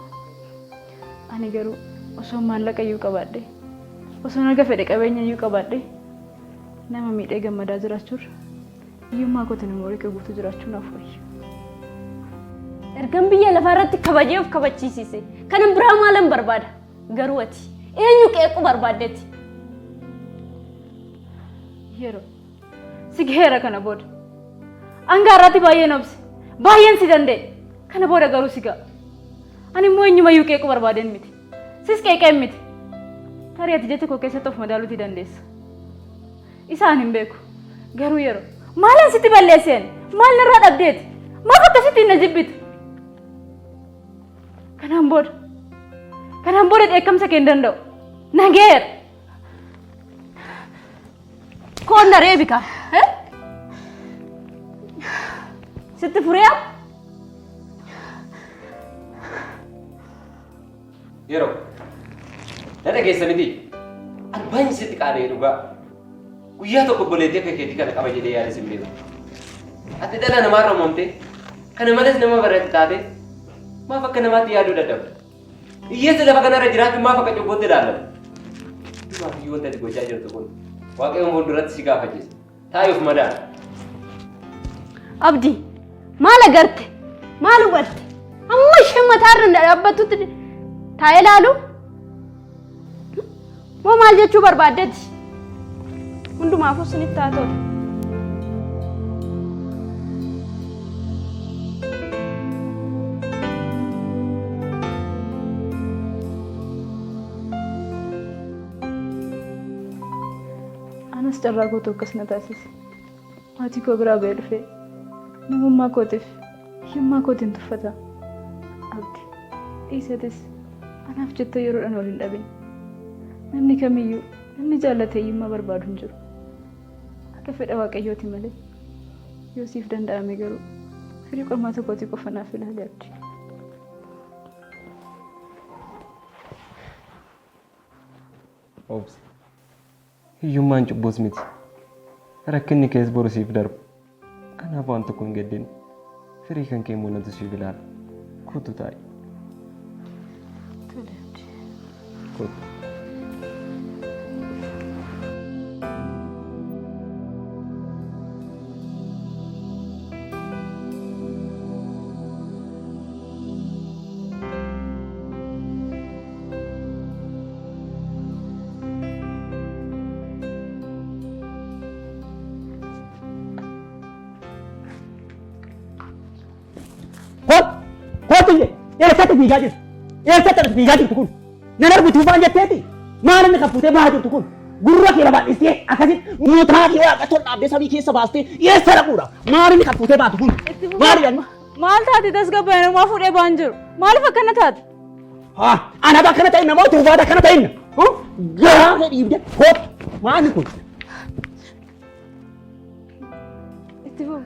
Speaker 2: Ani garuu osoo maallaqa iyyuu qabaadhe osoo naga fedhe qabeenya iyyuu qabaadhe nama miidhee gammadaa jiraachuurra hiyyummaa kootiin umurii koo guutuu jiraachuu naaf wayya.
Speaker 8: Ergan biyya lafaa irratti kabajee of kabachiisise kanan biraa maalan barbaada? Garuu ati eenyu qeequu barbaaddeeti?
Speaker 2: Yeroo si gaheera kana booda. Hanga har'aatti baay'een obse. Baay'een si danda'e. Kana booda garuu si ga'a. Ani immoo eenyumayyuu qeequu barbaadeen miti. Sis qeeqeen miti. Tarii ati jecha koo keessatti of madaaluutii dandeessa. Isaan hin beeku. Garuu yeroo maalan sitti balleesseen maal narraa dhabdeeti? Maaf akkasitti na jibbita? Kanaan booda kanaan booda dheekkamsa kee hin danda'u. Nageera.
Speaker 8: Koon na reebi kaa. Sitti furee
Speaker 9: Yeroo na dhageessa miti. Ani baay'ee sitti qaana'e dhugaa. Guyyaa tokko obboleettii akka keetii kana qaba jedhee yaada sin beeku. Ati dhala namaarra uumamte kana malees nama barate taate maaf akka namaatti yaaduu dadhabda? Hiyyeessi lafa kanarra jiraachuun maaf akka cubbuutti ilaalama? Maaf iyyuu wanta ati gochaa jirtu kun Waaqayyoon fuulduratti si gaafachiisa. Taa'i of madaali.
Speaker 8: Abdii maal agarte? Maal hubatte? Amma isheen mataarra na dhaabbattutti taa'ee ilaalu? Moo maal jechuu barbaaddeeti? Hundumaafuu sinitti haa tolu.
Speaker 2: Anas carraa kootu akkas na taasise. Maatii koo biraa ba'ee dhufee namummaa kootiif hiyyummaa kootiin tuffata. Abdi dhiisatis anaaf jettee yeroodhaan wal hin dhabin. Namni kamiyyuu namni jaallate hiyyummaa barbaadu hin jiru. Akka fedha Waaqayyooti malee. Yoo siif danda'ame garuu firii qormaata kootii qofa naaf ilaali Abdi.
Speaker 5: Obsi. Hiyyummaan cubbuus miti. Rakkinni kees boru siif darba.
Speaker 9: Anaaf waan tokko hin gaddin. Firii kan kee immoo natu siif ilaala. Kottu taa'i.
Speaker 2: Tole Abdii.
Speaker 9: Kottu.
Speaker 4: Kottu! Kottu jedhe! Eessatti fiigaa jirtu? Eessatti ati fiigaa jirtu kun? Nan argitu faan jetteeti? Maal inni kan fuutee bahaa jirtu kun? Gurra kee babal'istee akkasitti mutaa kee waaqa tol dhaabdee samii keessa baastee eessa dhaquudha? Maal inni kan fuutee baatu kun? Maal jedhama?
Speaker 2: Maal taate tasgabbaa'e namaa fuudhee ba'an jiru. Maaliif akkana taate?
Speaker 4: Haa anatu akkana ta'inna moo tuufaatu akkana ta'inna? Garaa kee dhiibdee kottu! Maali kun?
Speaker 2: Itti fufu.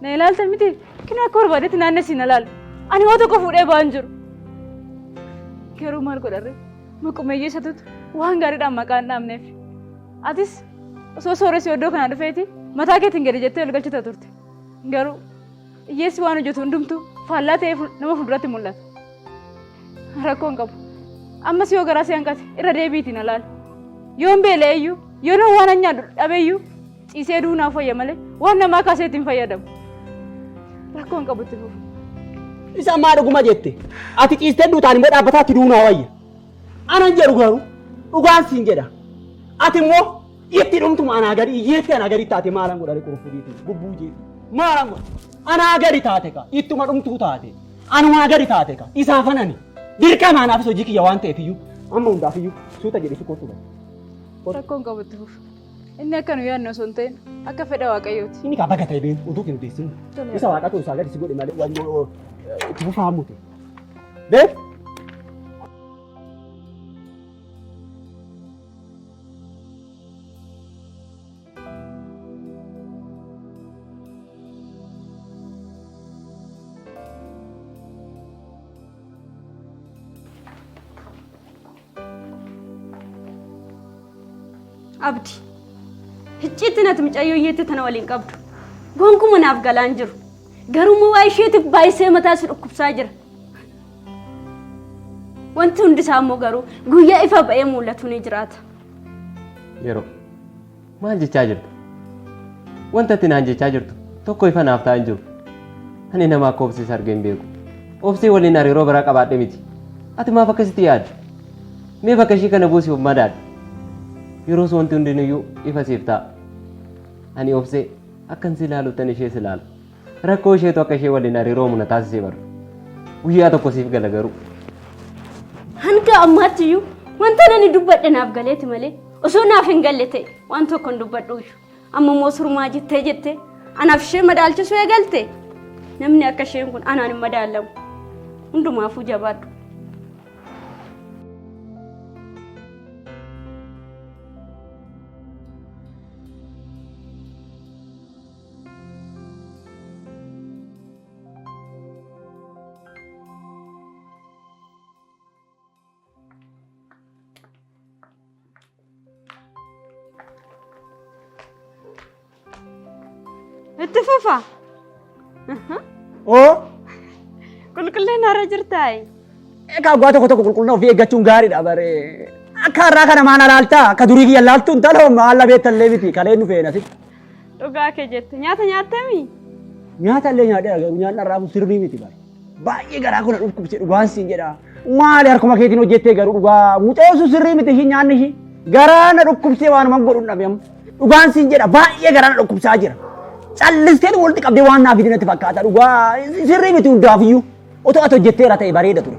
Speaker 2: Na ilaalta miti. Kina akka barbaadetti naannessii na ilaalu. Ani waa tokko fuudhee ba'an jiru. Garuu maal godharre? Maquma hiyyeessatutu waan gaariidhaan maqaa hin dhaabneef. Atis osoo sooressi iddoo kana dhufeeti mataa keetiin gadi jettee ol galchita turte. Garuu hiyyeessi waan hojjetu hundumtuu faallaa ta'ee nama fuulduratti mul'ata. Rakkoo hin qabu. Ammas yoo garaa si hanqate irra deebiitiin alaal. Yoon beela'e iyyuu yoon waan an nyaadhu dhabe iyyuu ciisee du'uu naaf wayya malee waan namaa kaasee ittiin fayyadamu. Rakkoo hin qabu itti fufu.
Speaker 4: Isa ammaa dhuguma jette. Ati ciistee duutaan immoo dhaabbataatti du'uu naa wayya. Anan jedhu garuu dhugaan siin jedha. Ati immoo itti dhumtuma anaa gadi iyyeetti anaa gadi taate maalan godhare quruffudiitiin gubbuu jeeti. Maalan godha anaa gadi taate ka ittuma dhumtuu taate anumaa gadi taate ka isaafan ani dirqama anaafis hojii kiyya waan ta'eef iyyuu amma hundaaf iyyuu suuta jedhi si kottu gadi.
Speaker 2: Rakkoo hin qabu itti fufu. Inni akka nu yaadne osoo hin ta'in akka fedha Waaqayyooti.
Speaker 4: Inni kaa baga ta'e beeku utuu kee odeessinu. Isa waaqatu isaa gadi si godhe malee waan itti fufaa mute. Beek.
Speaker 8: Abdi, hicciitti nati mucayyoo hiyyeetti tana waliin qabdu. Gonkuma naaf galaan jiru. Garuu immoo waa isheetiif baay'isee mataa si dhukkubsaa jira. Wanti hundi isaa immoo garuu guyyaa ifa ba'ee mul'atu ni jiraata.
Speaker 9: Yeroo maal jechaa jirta? Wanta ati naan jechaa jirtu tokko ifa naaf ta'aa hin jiru. Ani nama akka obsees argee hin beeku. Obsee waliin hariiroo biraa qabaadhe miti. Ati maaf akkasitti yaadda? Mee bakka ishii kana buusi of madaali. Yeroos wanti hundinuyyuu ifa siif ta'a. Ani obsee akkan si ilaaluttan ishees ilaala. Rakkoo isheetu akka ishee waliin hariiroo uumu na taasise bar. Guyyaa tokko siif gala garuu.
Speaker 8: Hanga ammaatti iyyuu wanta nani dubbadhe naaf galeeti malee osoo naaf hin galle ta'e waan tokko hin dubbadhu iyyuu. Amma immoo surmaa jettee jettee anaaf ishee madaalchisuu eegalte namni akka isheen kun anaan hin madaalamu. Hundumaafuu jabaadhu. Itti fufa.
Speaker 4: Oo.
Speaker 8: Qulqullina irra jirtaayi.
Speaker 4: Egaa waggaa tokko tokko qulqullina ofii eeggachuun gaariidha bare. Akka har'aa kana maal alaaltaa? Akka durii kiyya laaltuun taloo maal labeettallee miti kaleen dhufeen asitti.
Speaker 8: Dhugaa kee jette. Nyaata nyaattamii?
Speaker 4: Nyaata illee nyaadheera garuu nyaanni har'aa kun sirrii miti bara. Baay'ee garaa kun na dhukkubse dhugaan siin jedha. Maali harkuma keetiin hojjettee garuu dhugaa mucayyoo sun sirrii miti ishii nyaanni ishii. Garaa na dhukkubsee waanuma godhu dhabe amma. Dhugaan siin jedha baay'ee garaa na dhukkubsaa jira. Callistee walitti qabdee waan naaf fidin natti fakkaata dhugaa sirrii miti hundaafiyyuu. Otoo ati hojjetteera ta'e bareeda ture.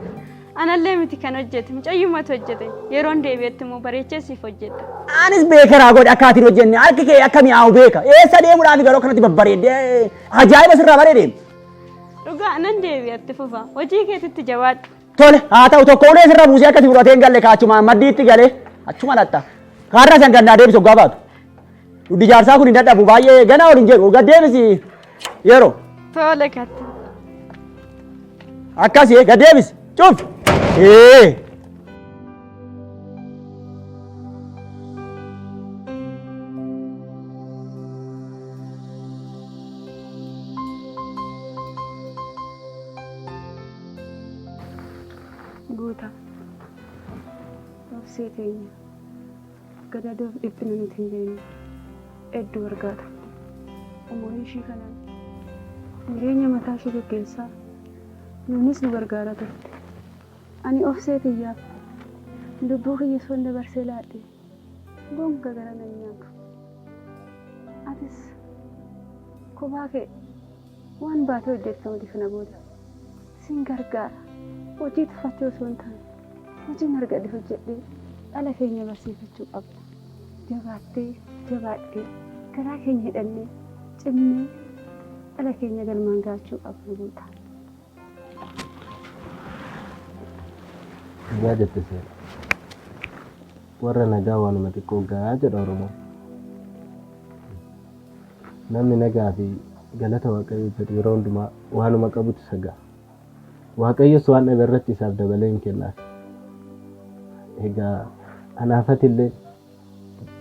Speaker 8: Anallee miti kan hojjete mucayyumatu hojjete yeroon deebi'etti immoo bareechee siif hojjedha.
Speaker 4: Anis beekeraa godhe akka ati hin hojjenne harki kee akka mi'aawu beeka. Eessa deemuudhaaf garuu akkanatti babbareeddee ajaa'iba sirraa bareede.
Speaker 8: Dhugaa nan deebi'a itti fufa hojii keetitti jabaadhu.
Speaker 4: Tole haa ta'u tokko ulee sirra buusee akkasi fudhatee hin galle kaachumaan maddiitti galee achuma latta. Kaarraa san gannaa deebisi hoggaa baatu. Duddi jaarsaa kun hin dadhabu baay'ee ganaa ol hin jedhu gad deebisi yeroo.
Speaker 8: Tole katta.
Speaker 4: Akkasi gad deebisi cuf. Ee.
Speaker 6: Guutaa. Obsee teenya. Gadadoof dhiphina nuti hin beekne hedduu argaa turte. Umurii ishii kanaan jireenya mataa ishii geggeessaa nuunis nu gargaaraa turte. Ani obsee tiyyaaf lubbuu kiyya osoon dabarsee laadhee gonka gara nan nyaatu. Atis kophaa kee waan baatee hojjetta miti kana booda. Sin gargaara. Hojii tuffachuu osoo hin taane hojiin argadhe hojjedhee dhala keenya barsiifachuu qabna. Jabaattee, jabaadhee, garaa keenya hidhannee, cimnee dhala keenya galmaan gahachuu qabna Guutaa.
Speaker 5: Dhugaa jette seena. Warra nagaa waanuma xiqqoo gahaa jedha Oromoon. Namni nagaa fi galata Waaqayyoo jedhu yeroo hundumaa waanuma qabutu isa gaha. Waaqayyos waan dhabe irratti isaaf dabalee hin kennaaf. Egaa anaaf ati illee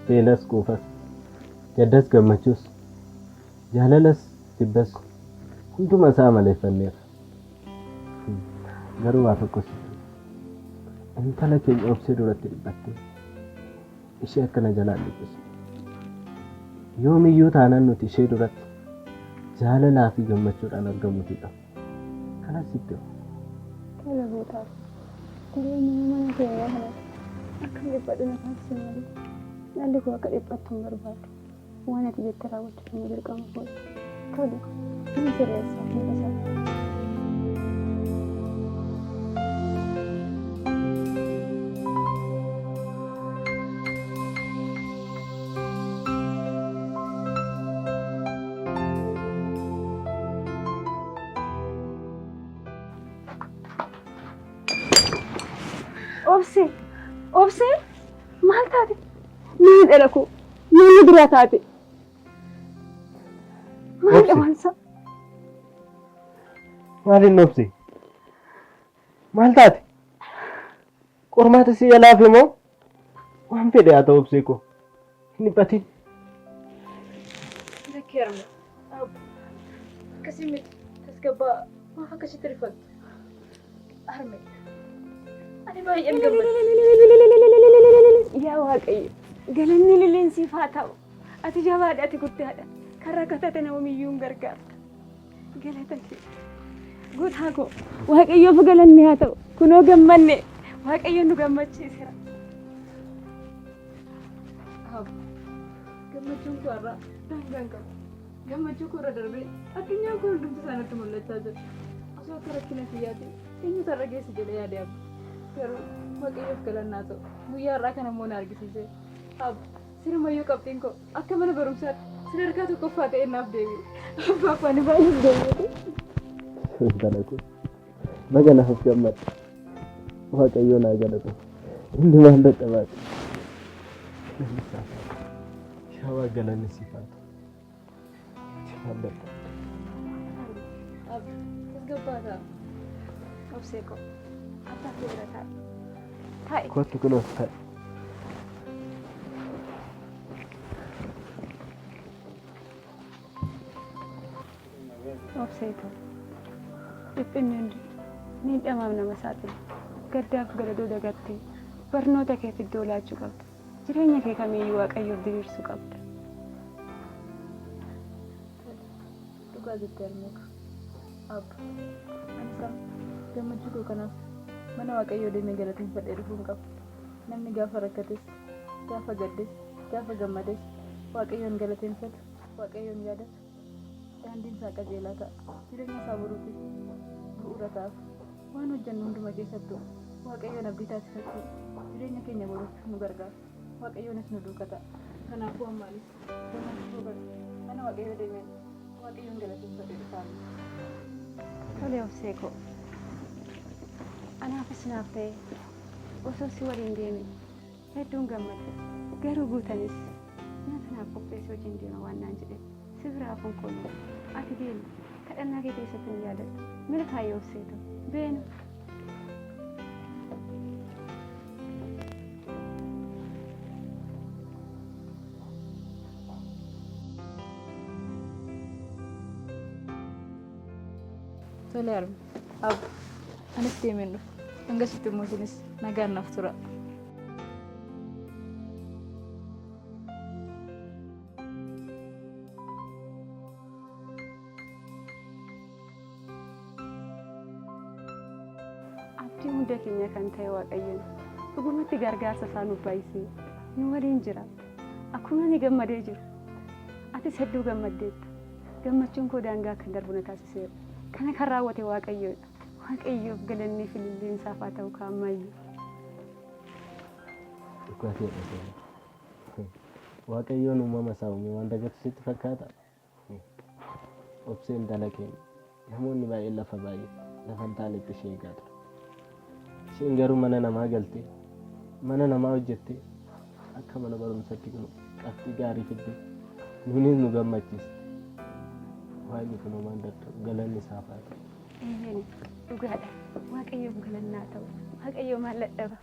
Speaker 5: beelas quufas, gaddas gammachuus, jaalalas jibbas hunduma isaa amaleeffanneerra. Garuu waa tokko sitti hima. Intala keenya obsee duratti dhiphattee ishee akka na jalaa hin dhiphisne. Yoomiyyuu taanaan nuti ishee duratti jaalalaa fi gammachuudhaan argamuutii qabna. Kanas sitti hima.
Speaker 6: Tola Guutaaf. Jireenyuma mana keenyaa kanatti akkan dhiphadhu na taasise malee dhalli koo akka dhiphattu hin barbaadu. Waan ati jette raawwachuun immoo dirqama kooti. Tole, nan sirreessa hin tasaadha.
Speaker 3: Obsee, obsee maal taate? Maal dhala koo? Maal na duraa taate? Maal
Speaker 5: Obse.
Speaker 3: dhawansa?
Speaker 5: Maal hin obse? Maal taate? Qormaata si jalaafe moo? Waan fedhe haa ta'u obsee koo. Hin dhiphatin.
Speaker 2: Lakkii harme. Abbo. Akkasii miti. Tasgabbaa. Maaf akkasitti rifattu? Harme. Ani baay'een gammade.
Speaker 6: Yaa Waaqayyo, galanni liliin siif haa ta'u. Ati jabaadha, ati guddaadha. Kan rakkatate namomiyyuu hin gargaarta. Galata kee. Gootaa koo, Waaqayyoof galanni haa ta'u. Kunoo gammanne. Waaqayyo nu gammachiiseera.
Speaker 2: Abbo. Gammachuun koo har'a daangaa hin qabu. Gammachuu koo irra darbee addunyaan kun hundumti isaa natti mul'achaa jira. Osoo akka rakkina kiyyaati eenyutu har'a geesse jedhee yaade abbo. Garuu Waaqayyoof galanni haa ta'u. Guyyaa har'aa kana immoo na argisiise. Abbo, sirumayyuu qabxiin koo akka mana barumsaatti sadarkaa tokkoffaa ta'ee naaf deebi'e. Abbaa koo ani baay'een gammade.
Speaker 5: Intala koo baga naaf gammadde. Waaqayyoon haa galatu. Inni maal dadhabaati. Galanni isaaf haa ta'u. Yaa Waaq galanni siif haa ta'u. Ati maal dadhabde.
Speaker 2: Abba, tasgabbaa ta'a.
Speaker 6: Obsee koo abbaa kee bira taa'i. Taa'i.
Speaker 5: Kottu kunoo ta'i.
Speaker 6: Obsee too dhiphinni hundi miidhamaaf nama saaxila. Gaddaaf gadadoo dagattee barnoota keef iddoo laachuu qabda. Jireenya kee kamiiyyuu Waaqayyoof diriirsuu qabda.
Speaker 2: Dhugaa jette harmee koo. Abba, anis amma gammachuu koo kanaaf mana Waaqayyoo deemee galateeffadhee dhufuun qaba. Namni gaafa rakkates, gaafa gaddes, gaafa gammades Waaqayyoon galateeffatu, Waaqayyoon yaadatu, daandiin isaa qajeelaa ta'a. Jireenya isaa boruutiif bu'uura ta'aaf. Waan hojjennu hunduma keessattuu Waaqayyoon abdii taasifachuun jireenya keenya boruuf nu gargaara. Waaqayyoonis nu duuka ta'a. Kanaafuu amma anis gammachuu koo kana mana Waaqayyoo deemeen Waaqayyoon galateeffadhee dhufa. Ameen.
Speaker 6: Tole obsee koo. Anaafis naaf ta'ee osoo si waliin deeme hedduun gammada. Garuu guutanis nyaata naaf qopheessi hojiin deema waan naan jedheef si bira hafuun koo hin oolu. Ati deemi. Kadhannaa kee keessatti nu yaadadhu. Milkaa'i obsee too. Beenu.
Speaker 2: Tole harme. Abba, anis deemeen dhufa. Hangasitti immoo isinis nagaan naaf turaa.
Speaker 6: Abdii hunda keenya kan ta'e Waaqayyoon dhugumatti gargaarsa isaa nuuf baay'isee nu waliin jira. Akkuma ani gammadee jiru atis hedduu gammaddeetta. Gammachuun koo daangaa kan darbu na taasiseera. Kana kan raawwate Waaqayyoodha. Waaqayyoof galannii fi ililliin isaaf haa ta'u kaammayyuu.
Speaker 5: Dhugaa keedha Seenaa. Waaqayyoon uumama isaa uume waan dagatu sitti fakkaataa? Obsee intala keenya namoonni baay'een lafa baay'ee lafa hin taanetti ishee eegaa ture. Isheen garuu mana namaa galtee mana namaa hojjettee akka mana barumsatti kun qabxii gaarii fiddee nuunis nu gammachiiste. Waaqni kun homaan dadhabu galanni isaaf haa ta'u.
Speaker 6: Eeyyeni dhugaadha. Waaqayyoof galanni haa ta'u. Waaqayyo maal dadhaba.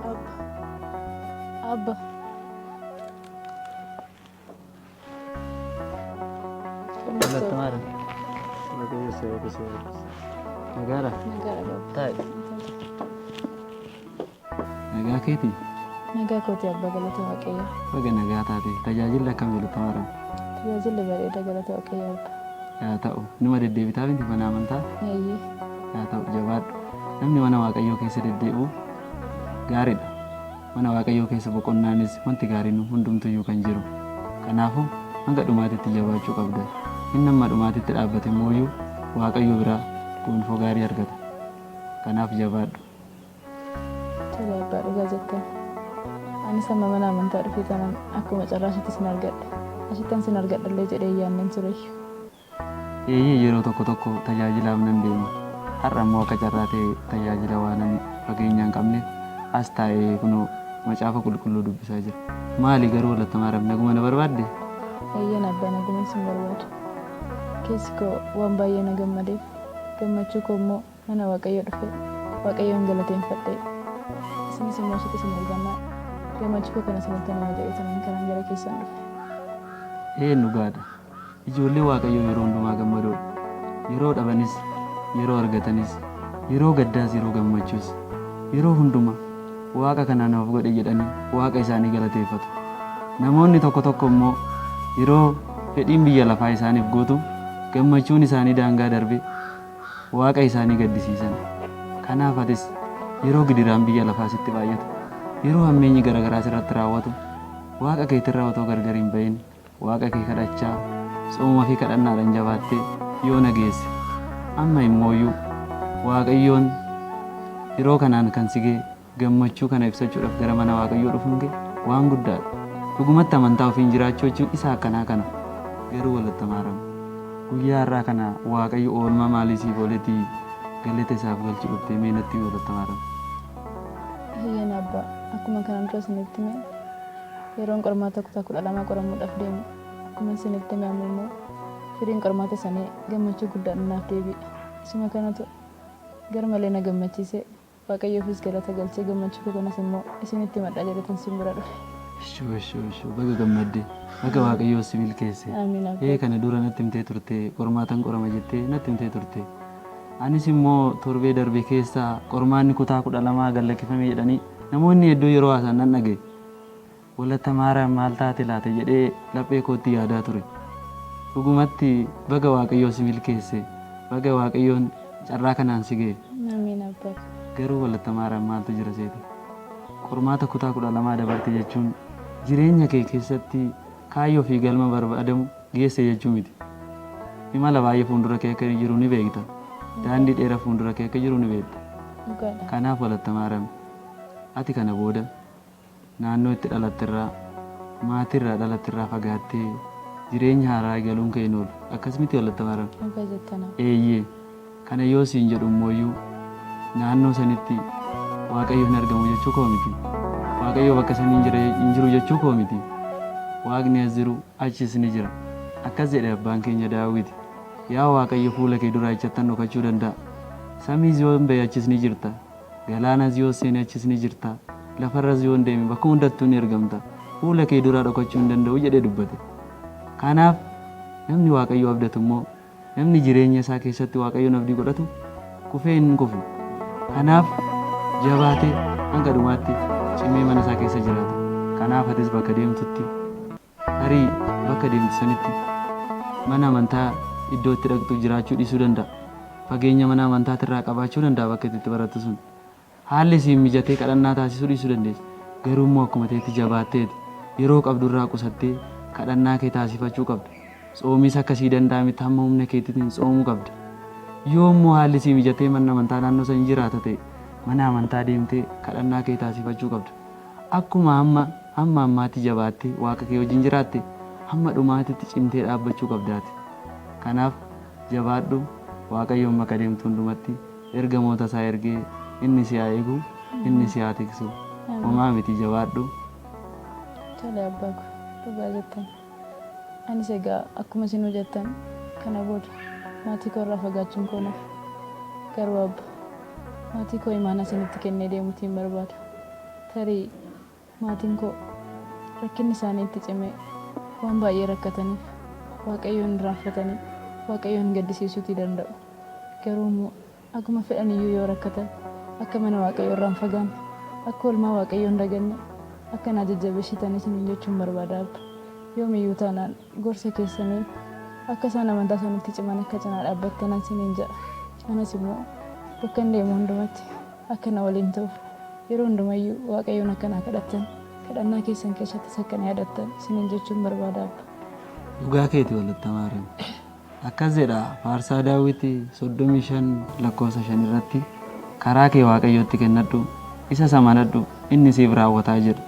Speaker 2: Abba. Abba.
Speaker 10: Galatomaadha. Waaqayyo si eebbisu eebbisu. Nagaadha?
Speaker 2: Nagaadha baba.
Speaker 10: Taa'i. Nagaa keetii?
Speaker 2: Nagaa kooti abbaa galata Waaqayyoo.
Speaker 10: Baga nagaa taate. Tajaajilli akkam galatomaadha?
Speaker 2: Tajaajilli bareeda galata Waaqayyoo abbaa.
Speaker 10: Yaa ta'u. Numa deddeebitaa miti mana amantaa?
Speaker 2: Eeyyee.
Speaker 10: Yaa ta'u jabaadhu. Namni mana Waaqayyoo keessa deddeebi'u gaariidha. Mana Waaqayyoo keessa boqonnaanis wanti gaariin hundumtuyyuu kan jiru. Kanaafuu hanga dhumaatitti jabaachuu qabda. Inni hamma dhumaatitti dhaabbate immooyyuu Waaqayyo biraa gonfoo gaarii argata. Kanaaf jabaadhu.
Speaker 2: Tole abbaa dhugaa jettan. Anis amma mana amantaa dhufee tanan akkuma carraa asitti sin argadhe. Asittan sin argadhallee jedhee hin yaadnen tureyyu.
Speaker 10: Eeyyee yeroo tokko tokko tajaajilaaf nan deema. Har'a immoo akka carraa ta'ee tajaajila waanan fageenya hin qabneef as taa'ee kunoo macaafa qulqulluu dubbisaa jira. Maali garuu Walattamaaram naguma na barbaaddee?
Speaker 2: Eeyyeen abbaa naguman sin barbaada. Keessi koo waan baay'ee na gammadeef gammachuu koo immoo mana Waaqayyoo dhufee Waaqayyoon galateeffadhee isinis immoo asitti isin argannaa gammachuu koo kana isinittan hima jedhee tanan kanan gara keessan dhufe.
Speaker 10: Eeyyeen dhugaadha. Ijoollee Waaqayyoo yeroo hundumaa gammadoodha. Yeroo dhabanis, yeroo argatanis, yeroo gaddaas yeroo gammachuus, yeroo hunduma Waaqa kana naaf godhe jedhanii Waaqa isaanii galateeffatu. Namoonni tokko tokko immoo yeroo fedhiin biyya lafaa isaaniif guutu gammachuun isaanii daangaa darbee Waaqa isaanii gaddisiisan. Kanaaf atis yeroo gidiraan biyya lafaa sitti baay'atu, yeroo hammeenyi garagaraa sirratti raawwatu Waaqa keetirraa otoo gargar hin ba'in Waaqa kee kadhachaa, tsooma fi kadhannaadhaan jabaattee yoona geesse. Amma immooyyuu Waaqayyoon yeroo kanaan kan si ga'e gammachuu kana ibsachuudhaaf gara mana Waaqayyoo dhufuun kee waan guddaadha. Dhugumatti amantaa ofiin jiraachuu jechuun isa akkanaa kana. Garuu Walattamaaram, guyyaa har'aa kana Waaqayyo oolmaa maalii siif ooletii galata isaaf galchuu dhuftee mee natti himi Walattamaaram?
Speaker 2: Eeyyeen abbaa, akkuma kanaan dura isinitti hime Yeroon qormaata kutaa 12 qoramuudhaaf deemu akkuman isinitti hime amma immoo firiin qormaata sanii gammachuu guddaadhaan naaf deebi'e. Isuma kanatu garmalee na gammachiise. Waaqayyoofis galata galchee gammachuu koo kanas immoo isinitti himadha jedheetan isin bira dhufe.
Speaker 10: Ishoo ishoo ishoo baga gammadde baga waaqayyoo si milkeesse.
Speaker 2: Aamiin abbaa.
Speaker 10: Ee kana dura natti himtee turte qormaatan qorama jettee natti himtee turte. Anis immoo torbee darbe keessa qormaanni kutaa 12 gad lakkifame jedhanii namoonni hedduu yeroo haasa'an nan dhaga'e. Walatta Maariyaam maal taate laata jedhee laphee kootti yaadaa ture. Dhugumatti baga Waaqayyoo si milkeesse, baga Waaqayyoon carraa kanaan si ga'e. Garuu Wallattamaariyaam maaltu jira seete? Qormaata kutaa 12 dabarte jechuun jireenya kee keessatti kaayyoo fi galma barbaadamu geesse jechuu miti. Imala baay'ee fuundura kee akka jiru ni beekta. Daandii dheera fuundura kee akka jiru ni beekta.
Speaker 2: Dhugaadha.
Speaker 10: Kanaaf Wallattamaariyaam ati kana booda naannoo itti dhalatterraa, maatiirraa dhalatterraa fagaattee jireenya haaraa eegaluun kee hin oolu. Akkas miti Wallattamaariyaam?
Speaker 2: Dhugaa jettana.
Speaker 10: Eeyyee. Kana yoo siin jedhu immooyyuu naannoo sanitti Waaqayyo hin argamu jechuu koo miti. Waaqayyo bakka san hin jiru jechuu koo miti. Waaqni as jiru achis ni jira. Akkas jedhe abbaan keenya Daawiti, Yaa Waaqayyo fuula kee duraa echattan dhokachuu danda'a? Samiis yoon ba'e achis ni jirta. Galaanas yoon seene achis ni jirta. Lafarras yoon deeme bakka hundattuu ni argamta. Fuula kee duraa dhokachuu hin danda'u jedhee dubbate. Kanaaf namni Waaqayyo abdatu immoo Namni jireenya isaa keessatti Waaqayyoon abdii godhatu kufee hin kufu. Kanaaf jabaatee hanga dhumaatti cimee mana isaa keessa jiraata. Kanaaf atis bakka deemtutti tarii bakka deemtu sanitti mana amantaa iddoo itti dhaqxu jiraachuu dhiisuu danda'a. Fageenya mana amantaatirraa qabaachuu danda'a bakka itti barattu sun. Haalli siif mijatee kadhannaa taasisuu dhiisuu dandeessa. Garuu immoo akkuma ta'etti jabaatteeti yeroo qabdu irraa qusattee kadhannaa kee taasifachuu qabda. Tsoomiis akka sii danda'ametti hamma humna keetiitiin tsoomuu qabda. Yoo immoo haalli sii mijatee manni amantaa naannoo san jiraata ta'e mana amantaa deemtee kadhannaa kee taasifachuu qabda. Akkuma hamma hamma ammaatti jabaattee Waaqa kee wajjin jiraatte hamma dhumaatitti cimtee dhaabbachuu qabda ati. Kanaaf jabaadhu Waaqayyoon bakka deemtu hundumatti ergamoota isaa ergee inni si haa eegu, inni si haa tiksu. Homaa miti jabaadhu.
Speaker 2: Tole abbaa ko dhugaa jettan. Anis egaa akkuma isinuu jettan kana booda maatii koo irraa fagaachuun koo hin hafu. Garuu abba maatii koo imaanaa isinitti kennee deemuutiin barbaada. Tarii Maatiin koo rakkinni isaanii itti cimee waan baay'ee rakkataniif Waaqayyoon irraanfatanii Waaqayyoon gaddisiisuutii danda'u. Garuu immoo haguma fedhan iyyuu yoo rakkatan akka mana Waaqayyoo irraa hin fagaanne, akka oolmaa Waaqayyoo hin daganne akka naa jajjabeessitan isiniin jechuun barbaada Abba. Yoom iyyuu taanaan gorsa keessaniin akka isaan amantaa isaaniitti ciman akka cinaa dhaabbattanan isiniin jedha. Anas immoo bakkan deemu hundumatti akka na waliin ta'uuf Yeroo hundumayyuu Waaqayyoon akka naa kadhattan, kadhannaa keessan keessattis akka na yaadattan isiniin jechuun barbaada Abba.
Speaker 10: Dhugaa keeti Wallattamaariyaam. Akkas jedha Faarsaa Daawit 35 lakkoofsa 5 irratti karaa kee Waaqayyootti kennadhu, isas amanadhu, inni siif raawwataa jedha.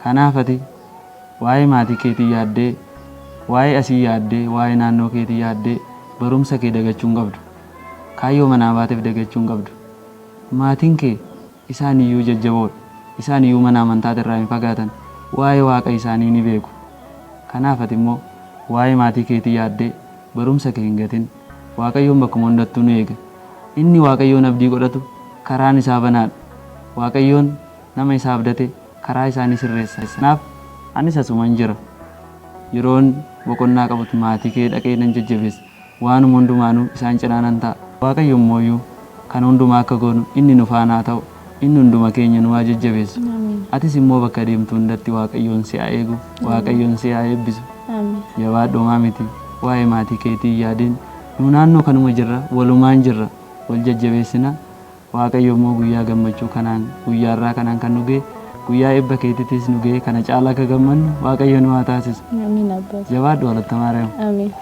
Speaker 10: Kanaaf ati waa'ee maatii keetii yaaddee, waa'ee asii yaaddee, waa'ee naannoo keetii yaaddee barumsa kee dagachuu hin qabdu. Kaayyoo manaa baateef dagachuu hin qabdu. Maatiin kee isaan iyyuu jajjaboo dha. Isaan iyyuu mana amantaati irraa hin fagaatan. Waa'ee Waaqa isaanii ni beeku. Kanaaf ati immoo waa'ee maatii keetii yaaddee barumsa kee hin gatin. Waaqayyoon bakkuma hundattuu nu eega. Inni Waaqayyoon abdii godhatu karaan isaa banaa dha. Waaqayyoon nama isa abdate karaa isaa ni sirreessa. Kanaaf anis asuman jira. Yeroon boqonnaa qabutti maatii kee dhaqee nan jajjabeessa. Waanuma hundumaanuu isaan cinaa nan ta'a. Waaqayyo immooyyuu kana hundumaa akka goonu inni nu faana haa ta'u. Inni hunduma keenya nu haa jajjabeessu. Atis immoo bakka deemtu hundatti Waaqayyoon si haa eegu. Waaqayyoon si haa eebbisu. Jabaadhu homaa miti. Waa'ee maatii keetii hin yaadin. Nu naannoo kanuma jirra. Walumaan jirra. Wal jajjabeessina. Waaqayyo immoo guyyaa gammachuu kanaan, guyyaa har'aa kanaan kan nu ga'e, guyyaa eebba keetiitiis nu ga'e kana caalaa akka gammannu Waaqayyo nu haa taasisu.
Speaker 2: Amiin abbaa.
Speaker 10: Jabaadhu Walattamaariyaam.
Speaker 2: Amiin.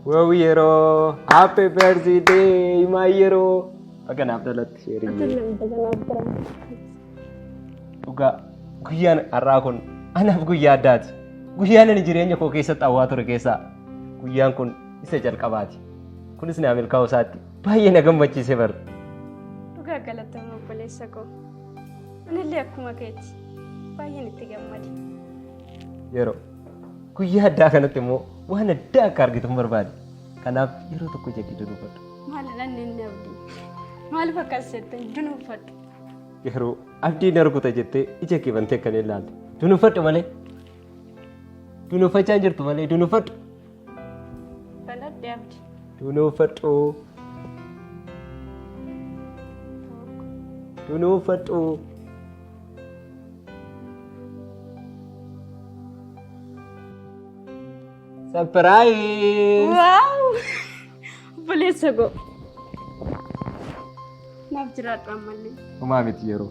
Speaker 5: Wow yeroo happy birthday my yeroo baga naaf dhalatte sheeriyyee. Dhugaa guyyaan har'aa kun anaaf guyyaa addaati. Guyyaan ani jireenya koo keessatti hawwaa ture keessaa guyyaan kun isa jalqabaati. Kunis naa milkaa'uu isaatti baay'ee na gammachiise bar.
Speaker 8: Dhugaa galatoomi obboleessa koo. Anillee akkuma keeti baay'een itti gammade.
Speaker 5: Yeroo guyyaa addaa kanatti immoo waan addaa akka argitu hin barbaade. Kanaaf yeroo tokko ija kee dunuunfadhu.
Speaker 8: Maalidha inni inni abdii? Maaliif akkas jette dunuunfadhu?
Speaker 5: Yeroo abdii na rukuta jettee ija kee bantee kan ilaalte. Dunuunfadhu malee. Dunuunfachaa hin jirtu malee dunuunfadhu.
Speaker 8: Banadhe abdii.
Speaker 5: Dunuunfadhu. Dunuunfadhu. Surprise!
Speaker 8: Waaw! Obboleessa koo. Naaf jiraadhu ammallee.
Speaker 5: Homaa miti yeroo.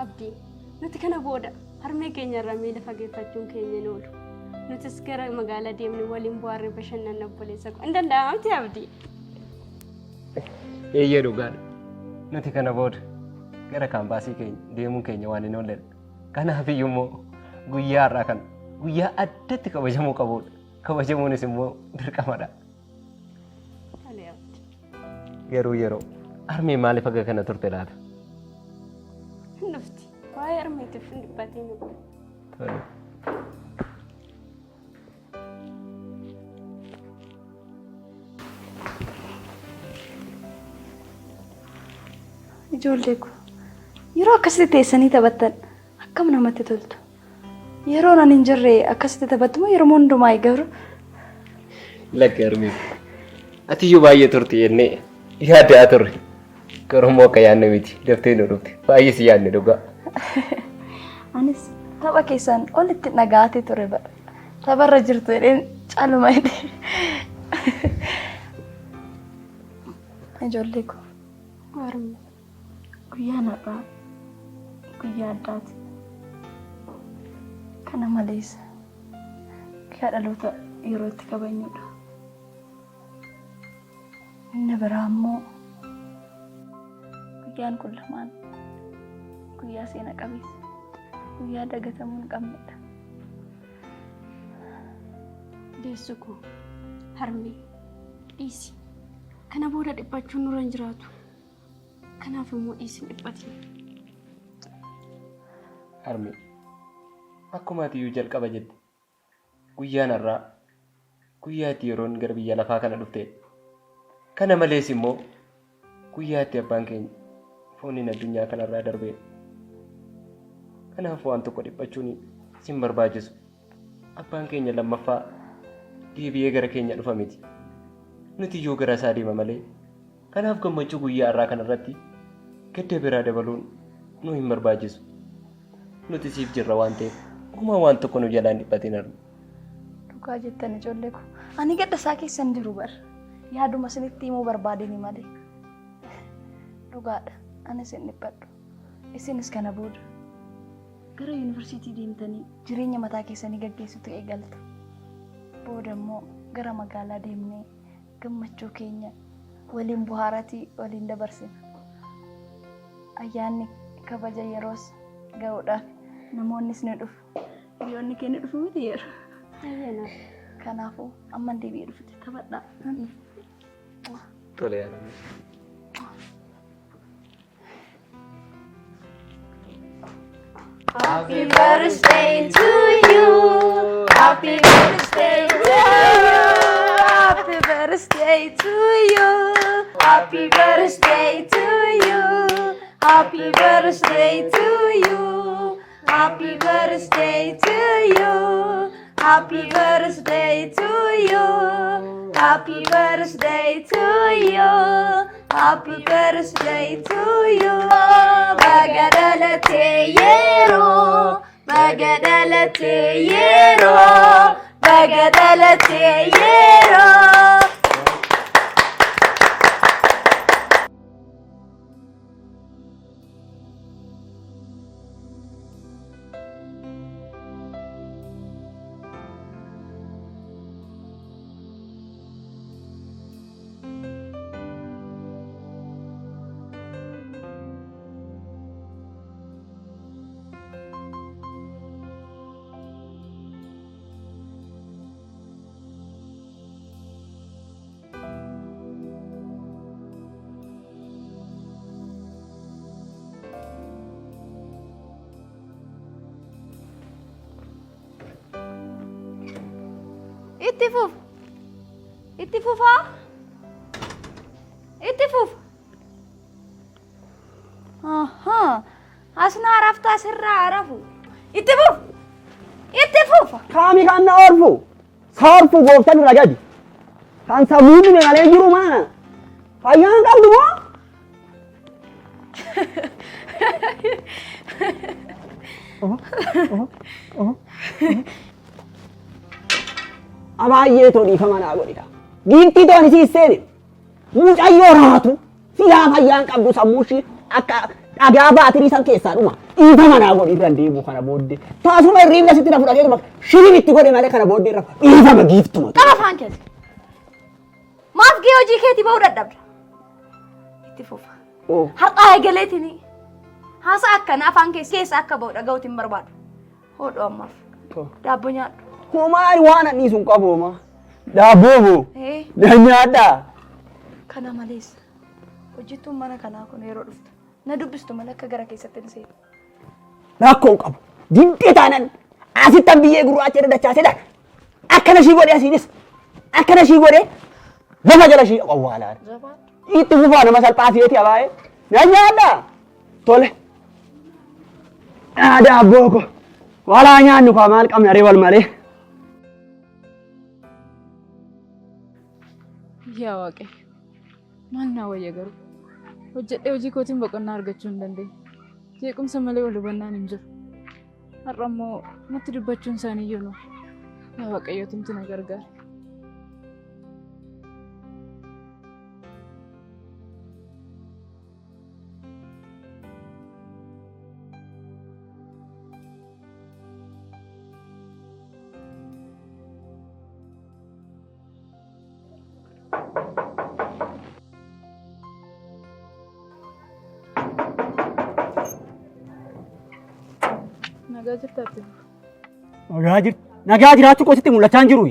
Speaker 8: Abdii, nuti kana booda harmee keenya irraa miila fageeffachuun keenya hin oolu. Nutis gara magaalaa deemne waliin bohaarree bashannanna obboleessa koo. Hin danda'ama miti Abdii?
Speaker 5: Eeyyee dhugaadha. Nuti kana booda gara kaampaasii keenya deemuun keenya waan hin oolledha. Kanaaf iyyuu immoo guyyaa har'aa kana guyyaa addatti kabajamuu qabudha. Kabajamuunis immoo dirqamadha.
Speaker 8: Tole Abdii.
Speaker 5: Garuu yeroo harmeen maaliif akka kana turte laata?
Speaker 8: Hin dhufti. Waa'ee harmeetiif hin dhiphatiin.
Speaker 5: Tole.
Speaker 3: Ijoollee koo yeroo akkasitti teessanii taphattan akkam namatti toltu. Yeroon ani hin jirre akkasitti taphattu moo yeroo hundumaa garuu?
Speaker 5: Lakki harmee. Ati iyyuu baay'ee turte jennee yaadaa turre. Garuu immoo akka yaadne miti. Daftee nu dhufte. Baay'ee si yaadne dhugaa.
Speaker 3: Anis tapha keessan olitti dhagaatee ture bara. Tapharra jirtu jedheen caaluma jedhee. Ijoollee koo.
Speaker 8: Harmee.
Speaker 3: Guyyaan har'aa guyyaa addaati. Kana malees guyyaa dhaloota yeroo itti kabajnudha. Inni biraa immoo guyyaan kun lamaan guyyaa seena qabeessa, guyyaa dagatamuu hin qabnedha.
Speaker 8: Deessu koo, harmee, dhiisi. Kana booda dhiphachuun nurra hin jiraatu. Kanaaf immoo dhiisi hin dhiphatin.
Speaker 5: Harmee, akkuma ati iyyuu jalqaba jette guyyaan har'aa guyyaa itti yeroon gara biyya lafaa kana dhuftedha. Kana malees immoo guyyaa itti abbaan keenya fooniin addunyaa kanarraa darbeedha. Kanaaf waan tokko dhiphachuun sin barbaachisu. Abbaan keenya lammaffaa deebi'ee gara keenya dhufa miti. Nuti iyyuu gara isaa deema malee. Kanaaf gammachuu guyyaa har'aa kanarratti gadda biraa dabaluun nu hin barbaachisu. Nuti siif jirra waan ta'eef homaa waan tokko nu jalaa hin dhiphatin harme.
Speaker 3: Dhugaa jettan ijoollee koo. Ani gadda isaa keessa hin jiru bar. Yaaduma isinitti himuu barbaadeni malee. Dhugaadha. Anis hin dhiphadhu. Isinis kana booda gara yuunivarsiitii deemtanii jireenya mataa keessanii gaggeessutu eegaltu. Booda immoo gara magaalaa deemnee gammachuu keenya waliin bohaaratii waliin dabarsina. Ayyaanni kabaja yeroos ga'uudhaaf namoonnis ni dhufu. Hiriyoonni kee ni dhufu miti yeroo. Kanaafuu amman deebi'ee dhufutti taphadhaa.
Speaker 5: Tole yaadame.
Speaker 3: Happy birthday to you. Happy birthday to you. Happy birthday to you. Happy birthday to you. Happy birthday to you. Happy birthday to you. Happy birthday to you. Happy birthday to you. Happy birthday to you. Baga dhalattee yeroo. Baga dhalattee yeroo. Baga dhalattee yeroo. Itti fufa. Itti fufaa. Itti fufa. Ahaa. Asnaa raftaa sirraa rafu. Itti fufa. Itti fufa.
Speaker 4: Kaami kan na orfu. Saorfu gooftan irra gadi. Kan sammuu dhibee malee jiru maana. Fayyaan qabdu moo? Abaayyee too dhiifama naa godhita. Giiftii too ani sii seene. Mucayyoo raatu silaa fayyaan qabdu sammuu ishii akka dhagaa baatirii san keessaa dhuma. Dhiifama naa godhi irra hin deebi'u kana booddee. Taasuma hirriibni asitti na fudhatee shilin itti godhe malee kana booddee irra dhiifama giiftuma.
Speaker 3: Qaba afaan keessa. Maaf gahee hojii keetii bahuu dadhabda? Itti fufa. Har'aa eegaleetiin haasaa akkanaa afaan keessa akka bahu dhaga'uutiin barbaadu. Hodhu ammaaf. Daabboo nyaadhu.
Speaker 4: Homaa ani waan an dhiisu hin qabu homaa. Daabboo moo?
Speaker 3: Ee.
Speaker 4: Na nyaadhaa.
Speaker 3: Kana malees hojjettuun mana kanaa kun yeroo dhuftu na dubbistu malee akka gara keessatti hin seenu.
Speaker 4: Rakkoo hin qabu. Diddee taanan asittan biyyee gurraacha irra dachaasee dha. Akkana ishii godhee asiinis akkana ishii godhee lafa jala ishii awwaalaan. Itti fufaa nama salphaa si'eeti abaa'ee. Na nyaadhaa. Tole. Aadaa abboo ko. Walaa nyaannu kaa maal qabna ree wal malee.
Speaker 2: Yaa Waaqayyo, maal naa wayya garuu? Hojjedhee hojii kootiin boqonnaa argachuu hin dandeenye. Jeequmsa malee wal hubannaan hin jiru. Har'a immoo natti dubbachuun isaanii iyyuu nu. Yaa Waaqayyo, tumti na gargaara. Nagaa jirtaatti.
Speaker 4: Nagaa jirtu. Nagaa jiraachuu koo sitti mul'achaa hin jiru.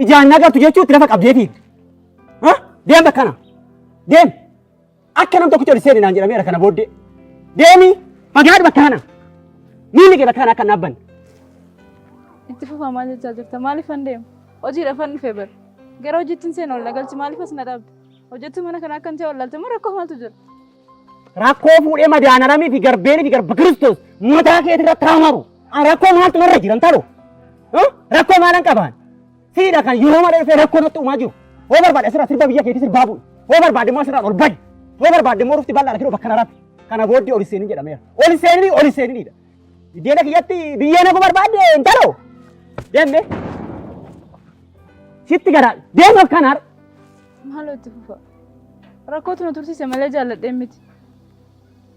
Speaker 4: Ijaan nagartu jechuutti lafa qabdee fiigdi. Deem bakka kana. Deem. Akka nam tokkichi ol seeni naan jedhameera kana booddee. Deemi fagaadhu bakka kana. Miilli kee bakka kana akka hin dhaabbanne.
Speaker 2: Itti fufaa maal jechaa jirta? Maaliifan deema? Hojiidhaafan dhufe bar. Gara hojiitti hin seena ol na galchi maaliif as na dhaabde? Hojjettuu mana kanaa akkan ta'e wallaalte moo rakkoo maaltu jira?
Speaker 4: Rakkoo fuudhee madaanalamii fi garbeenii fi garba Kiristoos mataa keetii irratti haa maru. An rakkoo maaltu narra jira hin talu? Rakkoo maalan qabaan? Siidha kan yeroo malee dhufee rakkoo natti uumaa jiru. Hoo barbaade asirraa sirba biyya keetii sirbaa bu'i. Hoo barbaade immoo asirraan ol bahi. Hoo barbaade immoo rufti bal'aadha kidhoo bakka na rafi. Kana booddee ol hin seenin jedhameera. Ol hin seeninii ol hin seeniniidha. Biddeena kiyyatti biyyee naquu barbaadde intalo. Deemme. Sitti gara deem akkan har.
Speaker 2: Maaloo itti fufa. Rakkootu na tursiise malee jaalladheen miti.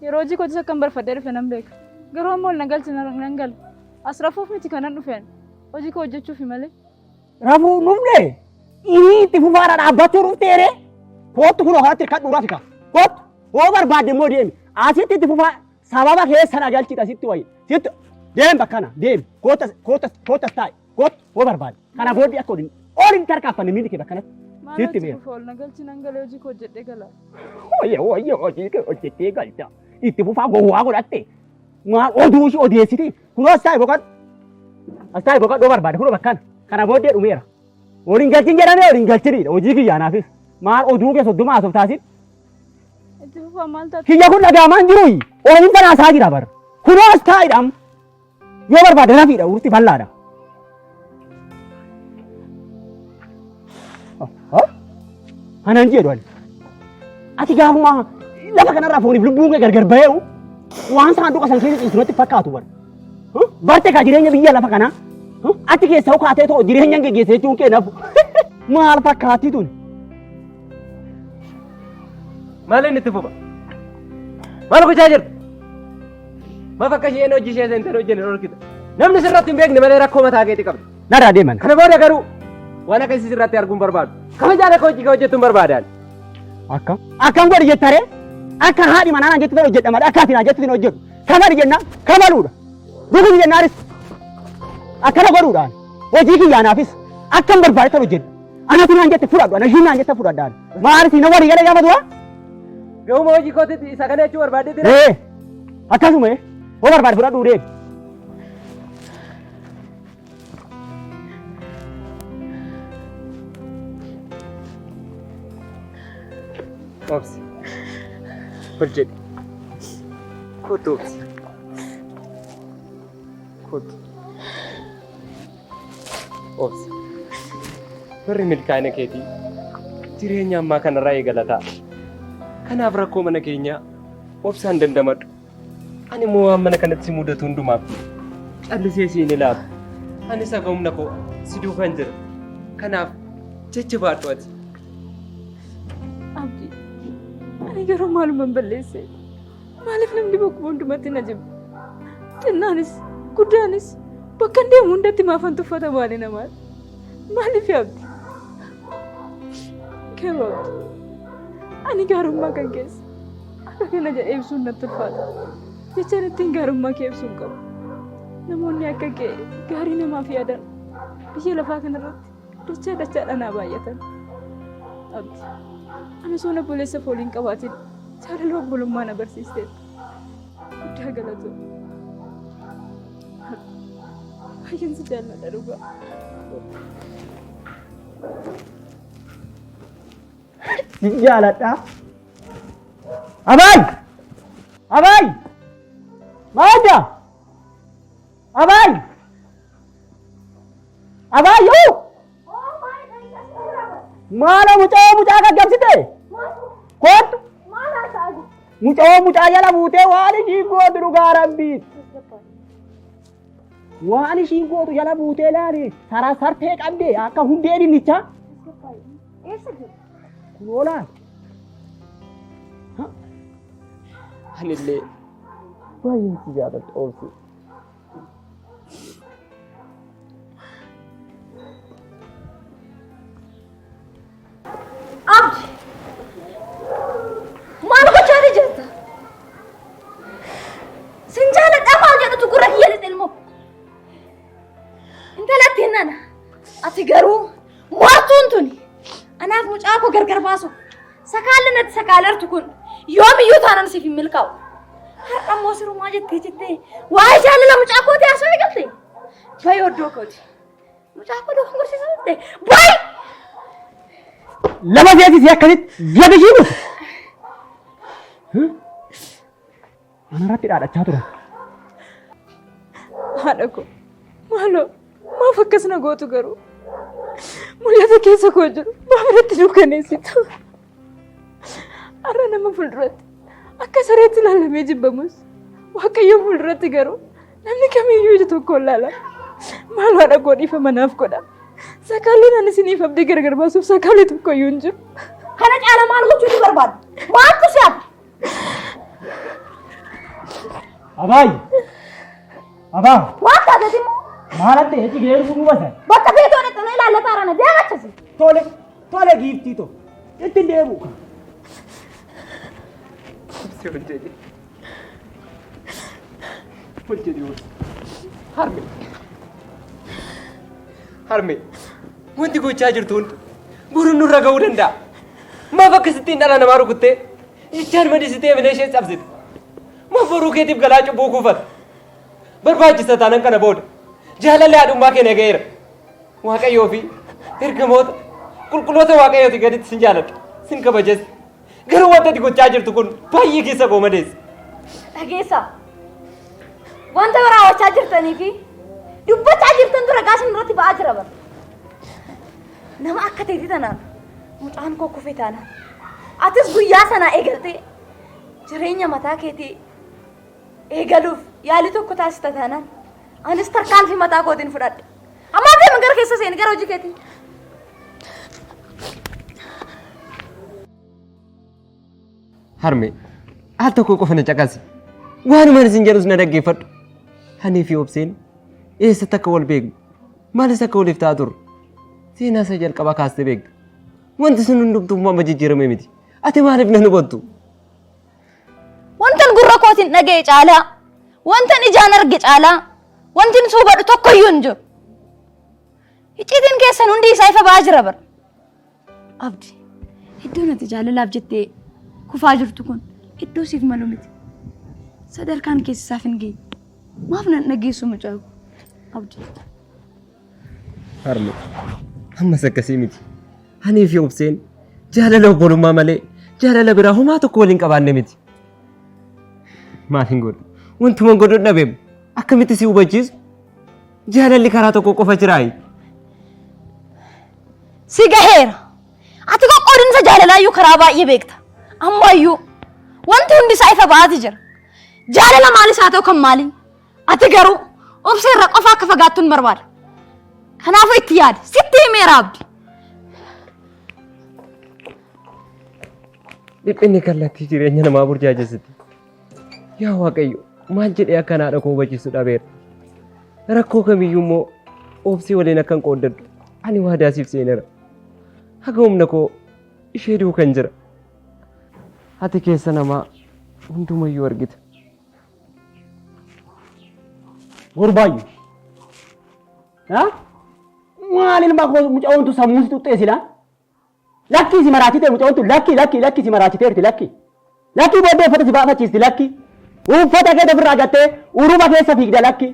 Speaker 2: Yeroo hojii kootis akkan barfadhee dhufe nan beeka. Garuu amma ol na galchi nan gala. As rafuuf miti kanan dhufeen. Hojii koo hojjechuufi malee.
Speaker 4: Rafuu dhufne inni itti fufaadha dhaabbachuu dhufteere. Koottu kunoo kanatti hirkadhu rafi ka. Koottu hoo barbaadde immoo deemi. Asitti itti fufaa sababa keessa na galchita sitti wayi. Sitti deem bakkana deemi. Koottas koottas koottas taa'i. Koottu hoo barbaadde. Kana booddee akka ol ol hin tarkaanfanne miilli kee bakkanatti.
Speaker 2: Maaloo
Speaker 4: Sitti
Speaker 2: itti
Speaker 4: beeka.
Speaker 2: fufa ol na galchi nan galee hojii koo hojjedhee gala.
Speaker 4: Wayya wayya hojii kee hojjettee galta. Itti fufaa gowwaa godhatte. Maal oduu ishii odeessiti. Kunoo as taa'i boqadhu. As taa'i boqadhu yoo barbaade kunoo bakkana. Kana booddee dhumeera. Ol hin galchin jedhamee ol hin galchiniidha. Hojii kiyya anaafis. Maal oduu kee soddoma haasoftaa taasin.
Speaker 2: Itti fufaa maal taate?
Speaker 4: Kiyya kun dhaga'amaa hin jiru. Oromiin kana haasaa jira bara. Kunoo as taa'idha amma. Yoo barbaade rafiidha urti bal'aadha. Anaan jedhu ani. Ati gaafuma lafa kanarraa fooniif lubbuun kee gargar ba'ee'u waan saanduqa san keessa ciisu natti fakkaatu bara. Barte kaa jireenya biyya lafa kanaa. Ati keessaa kaatee too jireenya hin geggeesse jechuun kee nafu. Maal fakkaatti tun?
Speaker 9: Maal inni itti fufa? Maal gochaa jirta? Maaf akka isheen hojii ishee seentee hojjenne dhorkita? Namni sirratti hin beekne malee rakkoo mataa keetii qabda.
Speaker 4: Narraa deeman.
Speaker 9: Kana booda garuu waan akkasii sirratti arguun barbaadu. Kabajaan akka hojii kee hojjettu hin barbaadaan.
Speaker 4: Akkam? Akkam godhi jettaree? Akka haadhi manaa naan jettu hojjedha malee akka ati naan jettu hin hojjedhu. Kabali jennaan kabaluudha. Rukuti jennaanis akkana godhuudhaan hojii kiyyaanaafis akkan barbaade tan hojjedhu. Anatu naan jette fudhadhu ana ishiin naan jette fudhadhaan. Maal si na walii galee gaafa dura?
Speaker 9: Gahuma hojii kootitti isa kana jechuu barbaaddetti.
Speaker 4: Ee akkasuma ee hoo barbaade fudhadhuu deemi.
Speaker 9: Obsi. Ol jedhi. Kottu obsi. Kottu. Obsi. Barri milkaa'ina keetii jireenya ammaa kanarraa eegala ta'a. Kanaaf rakkoo mana keenyaa obsaan dandamadhu. Ani immoo waan mana kanatti si mudatu hundumaaf callisee si hin ilaalu. Anis haga humna koo si duukaan jira. Kanaaf jajjabaadhu ati.
Speaker 2: Abdii, ani garuu maaluman balleesse? Maaliif namni bakkuma hundumatti na jibba? Xinnaanis, guddaanis bakka hin deemu hundatti maafan tuffatama ani namaan? Maaliif Abdii? Garuu Abdii, ani gaarummaa kan keessa akka kana jedhee ibsuun natti ulfaata. Jechaan ittiin gaarummaa kee ibsuu hin qabu. Namoonni akka kee gaarii namaaf yaadan biyya lafaa kanarratti dachaa dachaadhaan haa baay'atan. Abdi, ani osoo obboleessa foolii hin qabaatin jaalala obbolummaa na barsiisteetta. Guddaa galatoomi. Baay'een si jaalladha dhugaa.
Speaker 4: Si jaaladha. Abaay! Abaay! Maadda! Abaay! Abaayyuu! Maala mucaa mucaa gaggabsite? Kottu! Mucaa mucaa jala buutee waan ishiin gootu dhugaa rabbii. Waan ishiin gootu jala buutee laali sarasartee qabdee akka hundee dinnichaa. Kunoo laal.
Speaker 9: Anillee baay'een si jaalladha obsi.
Speaker 3: Abdi! Maal gochaa jirta? Sin jaaladha maal jedhutu gurra kiyya lixe ilmoo. Intalatti hin nana. Ati garuu moortuun tuni anaaf mucaa koo gargar baasu sakaalli natti sakaalertu kun yoomiyyuu taanan siif hin milkaa'u. Har'a immoo sirumaa jettee jettee waa'ee jaalala mucaa kootii haasoo eegalte. Bayi oddoo kooti. Mucaa koo dogongorsiisaa turte. Bayi!
Speaker 4: Lama seesisee akkasitti gadi ishii butu. Anarratti dhaadhachaa turan.
Speaker 2: Haadha koo maaloo maaf akkas na gootu garuu mul'ata keessa koo jiru maaf irratti dukkaneessitu. Har'a nama fuulduratti akka sareetti ilaalamee jibbamus Waaqayyo fuulduratti garuu namni kamiyyuu ija tokkoon ilaala. Maal haadha koo dhiifama naaf godha. Sakaaleen ani isiniif abdii gargar baasuuf sakaalee tokko iyyuu hin jiru.
Speaker 3: Kana caala maal gochuu ni barbaadda? Maaltu si hafe?
Speaker 4: Abaay! Abaa!
Speaker 3: Waan taateeti immoo
Speaker 4: Maal adda eci geeru kun hubasan?
Speaker 3: bakka feetoo dhaqxanii ilaallata arana deemachasi.
Speaker 4: Tole! Tole giiftii too! Itti hin deebi'u.
Speaker 9: Obsi ol jedhi. Ol jedhi obsi. Harme. Harme. Wanti gochaa jirtu hundi boru nurra ga'uu danda'a. Maaf akkasittiin dhala namaa rukuttee jechaan madisitee bilee ishee cabsite. Maaf boruu keetiif galaa cubbuu kuufata. Barbaachisa taanan kana booda jaalalli haadhummaa kee na ga'eera. Waaqayyoo fi ergamoota qulqulloota Waaqayyooti gaditti sin jaaladha, sin kabajas. Garuu wanta ati gochaa jirtu kun baay'ee keessa koo madeessa.
Speaker 3: Dhageessaa. Wanta raawwachaa jirtanii fi dubbachaa jirtan dura gaasni irratti ba'aa jira bara. Nama akka teetii tanaan mucaan koo kufe taanaan atis guyyaa sanaa eegaltee jireenya mataa keetii eegaluuf yaalii tokko taasista taanaan anis tarkaanfii mataa kootiin fudhadha. Ammaa deema gara keessa seeni gara hojii keetii.
Speaker 9: Harme, al tokko qofa na caqasi. Waanuma isin jedhus na dhaggeeffadhu. Anii fi Obseen eessatti akka wal beeknu, maalis akka waliif ta'aa turre. Seenaa isa jalqabaa kaastee beekta. Wanti sun hundumtuu amma jijjiirame miti. Ati maaliif na hubattu?
Speaker 3: Wantan gurra kootiin dhaga'e caalaa, wantan ijaan arge caalaa, wantin si hubadhu tokkoyyuu hin jiru. Icciitiin keessan hundi isaa ifa ba'aa jira bara. Abdi, iddoon ati jaalalaaf jettee kufaa jirtu kun iddoo siif malu miti. Sadarkaan keessa isaaf hin geenye. Maaf nan dhageessu mucaa koo? Abdi.
Speaker 9: Harme, ammas akkasii miti. Anii fi Obseen jaalala obbolummaa malee jaalala biraa homaa tokko waliin qabaanne miti. Maal hin godhu? Wantuma godhu dhabeem akkamitti si hubachiisu? Jaalalli karaa tokko qofa jiraayi.
Speaker 3: Si gaheera. Ati qoqqoodinsa jaalalaayyuu karaa baay'ee beekta. Ammayyuu wanti hundi isaa ifa ba'aati jira. Jaalala maalis haa ta'u kan maalii? Ati garuu obsa irra qofa akka fagaattu hin barbaada. Kanaafuu itti yaadi. Sitti himeera Abdi.
Speaker 9: Dhiphinni kallattii jireenya namaa burjaajessiti. Yaa Waaqayyo, maal jedhee akka haadha koo hubachiisu dhabeera. Rakkoo kamiyyuu immoo obsii waliin akkan qooddadhu ani waadaa siif seeneera. Haga humna koo ishee duukan jira. Ati keessa namaa hundumayyuu argita.
Speaker 4: Gurbaayyuu. Ha? Maal ilma koo mucaa'oontu sammuu si xuxxee silaa? Lakkii si maraachitee mucaa'oon tun lakkii lakkii lakkii si maraachiteerti lakkii. Lakkii booddee uffata si baafachiisti lakkii. Uffata kee ofirraa gattee uruba keessa fiigda lakkii.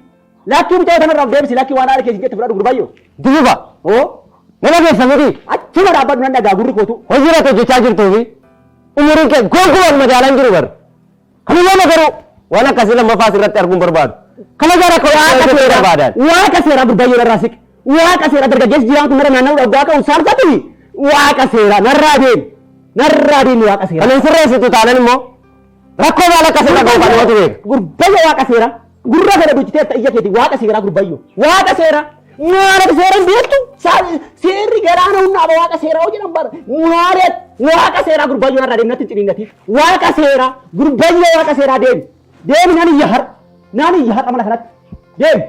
Speaker 4: Lakkii mucaa'oo tanarraa of deebisi lakkii waan haadha keessa jette fudhadhu gurbayyoo.
Speaker 11: Duruba.
Speaker 4: Oo.
Speaker 11: Nama keessa miti.
Speaker 4: Achuma dhaabbadhu nan dhagaa gurri kootu.
Speaker 11: Hojii irratti hojjechaa jirtuu fi umuriin kee gonkumaan madaalaan jiru bar. Kamiyyoo garuu waan akkasii lammaffaa asirratti arguun barbaadu. Kana gara akka
Speaker 4: Waaqa
Speaker 11: hojii
Speaker 4: seeraa
Speaker 11: barbaadan.
Speaker 4: Waaqa seeraa gurbayyoo narraa siqi. Waaqa seeraa dargaggeessi jiraatu mara naanna'uu dhaggaa ka'u saamsatu. Waaqa seeraa narraa deemi. Narraa deemi waaqa seeraa.
Speaker 11: Kan hin sirreessitu taanan immoo rakkoo maal akka sirra gahu kan namatu beeka.
Speaker 4: Gurbayyo waaqa seeraa. Gurra kana duchiteetta ija keeti waaqa seeraa gurbayyo. Waaqa seeraa. Maal ati seera hin beektu? Seerri galaana humna aba waaqa seeraa hoo jedhan bara. Maal ati waaqa seeraa gurbayyo narraa deemi natti hin ciniinnati. Waaqa seeraa gurbayyo waaqa seeraa deemi. Deemi nan iyya har'a. Nan iyya har'a mana kanatti. Deemi.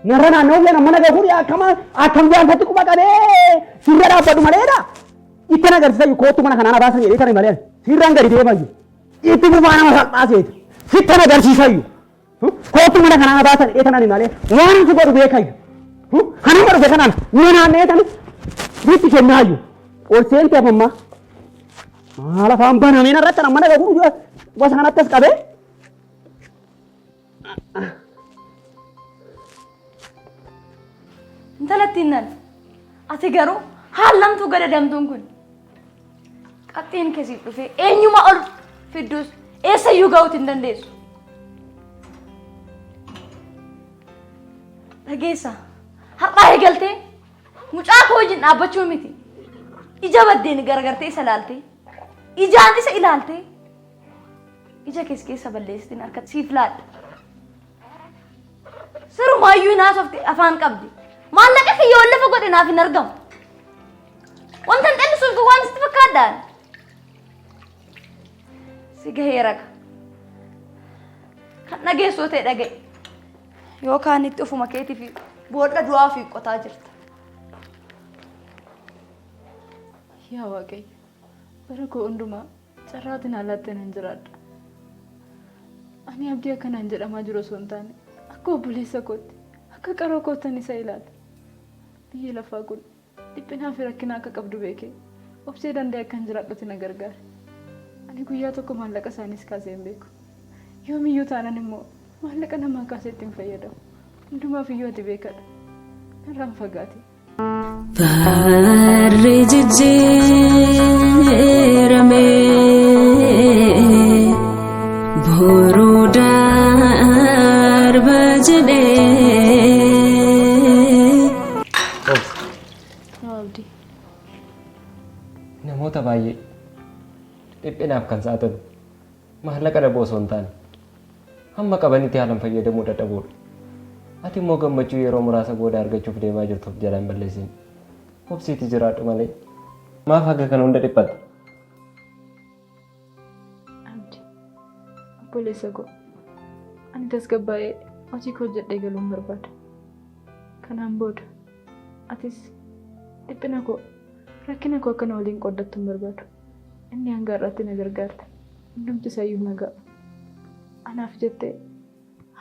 Speaker 4: Narra naanna'uu feena mana gahuun akkama akkam jaansatti quba qabee sirra dhaabbadhu maleedha. Itti na agarsiisa koottu mana kanaa na baasan jedhee tani malee sirraan gadi deemayyu. Itti fufaa nama salphaa seeti. Sitti na agarsiisayyu. Koottu mana kanaa na baasan jedhee tani malee waan si godhu beekayyu. Kanuma dhufe kanaan mana naanna'ee tani sitti kennaayyu. Ol seente afammaa. Maal afaan banamee narratti ana mana gahuun gosa kanatti as qabee.
Speaker 3: Intalattiin nan. Ati garuu haallamtuu gadadamtuun kun qabxiin keessiif dhufee eenyuma ol fidduus eessayyuu ga'uuti hin dandeessu. Dhageessa har'aa eegaltee mucaa koo wajjin dhaabbachuu miti. Ija baddeen garagartee isa ilaaltee ijaan isa ilaaltee ija kees keessa balleessitiin harka siif laadha. Sirumaayyuu hin haasofte afaan qabdi. Maallaqa kiyya ol lafa godhe naaf hin argamu. Wanta hin xallisuuf waan sitti fakkaadhaan. Si gahee raga. Kan dhageessoo ta'e dhaga'i. Yookaan itti ofuma keetiif boolla du'aa ofii qotaa jirta.
Speaker 2: Yaa Waaqayyo, bara koo hundumaa carraatiin alaatti nan jiraadha. Ani abdii akkanaan jedhamaa jiru osoo hin taane akka obboleessa kootti, akka qaroo koottan isa ilaala. Biyyi lafaa kun dhiphinaa fi rakkina akka qabdu beekee obsee danda'e akkan jiraadhutti na gargaare. Ani guyyaa tokko maallaqa isaaniis kaasee hin beeku. Yoomiyyuu taanan immoo maallaqa namaa kaasee itti hin fayyadamu. Hundumaaf iyyuu ati beekadha. Narraan fagaate.
Speaker 12: Barri jijjiirame boruu darba jedhee.
Speaker 9: Obsi.
Speaker 2: Noo Abdii.
Speaker 9: Namoota baay'ee dhiphinaaf kan saaxilu maallaqa dhabuu osoo hin taane hamma qabanitti haalaan fayyadamuu dadhabuudha. Ati immoo gammachuu yeroo muraasa booda argachuuf deemaa jirtu of jalaa hin balleessin. Obsiitii jiraadhu malee maaf haga kana hunda dhiphatta?
Speaker 2: Abdi, obboleessa koo, ani tasgabbaa'ee hojii koo hojjedhee galuun barbaada. Kanaan booda atis dhiphina koo rakkina koo akka na waliin qooddattu hin barbaadu. Inni hanga har'aatti na gargaarte. Hundumti isayyuu na ga'a. Anaaf jettee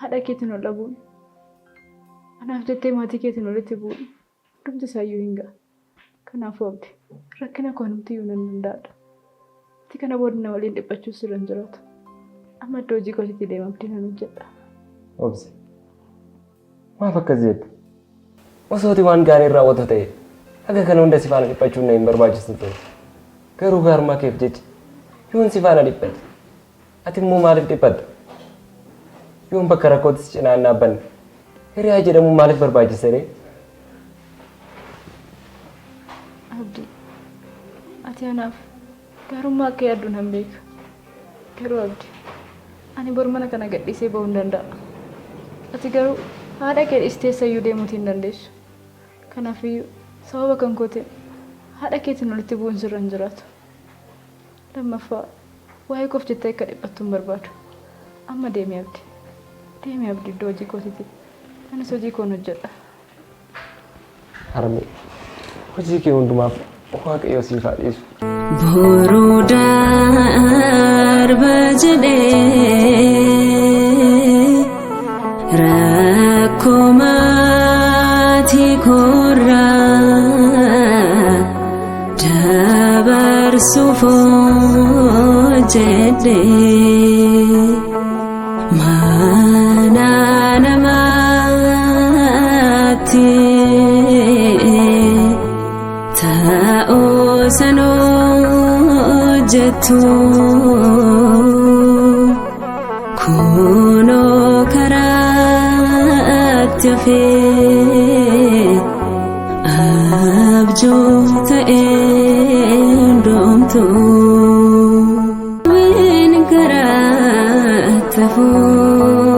Speaker 2: haadha keetiin ol dhabuun, anaaf jettee maatii keetiin olitti bu'uun hundumti isayyuu hin ga'a. Kanaafuu Abdi, rakkina koo anumtiyyuu nan danda'adha. Ati kana booda na waliin dhiphachuu sirra hin jiraatu. Amma iddoo hojii kootiitti deema Abdii nan hojjedha.
Speaker 9: Obsi. Maaf akkas jetta? Osoo ati waan gaarii raawwatu ta'e haga kana hunda si faana dhiphachuun na hin barbaachisu ture. Garuu gaarummaa keef jecha yoon si faana dhiphate ati immoo maaliif dhiphatta? Yoon bakka rakkootti si cinaa hin dhaabbanne hiriyaa jedhamuun maaliif barbaachisa ree?
Speaker 2: Abdii, ati anaaf gaarummaa akka yaaddu nan beeka. Garuu Abdii, ani bor mana kana gadhiisee ba'uu hin danda'a. Ati garuu haadha kee dhiistee eessayyuu deemuutii hin dandeessu. Kanaafiyyuu sababa kan kootiin haadha keetiin walitti bu'uun sirra hin jiraatu. Lammaffaa waa'ee koof jettee akka dhiphattu hin barbaadu. Amma deemi Abdi. Deemi Abdi iddoo hojii kootiitti. Anis hojii koon hojjedha.
Speaker 9: Harmee, hojii kee hundumaaf Waaqayyo siif haa dhiisu.
Speaker 12: Boruu darba jedhee rakkoo maatii koorraa dabarsuuf hojjedhee mana namaatti ta'uu san hojjettu kunoo karaatti hafee abjuu ta'ee hundumtu. Win karaatti hafuu.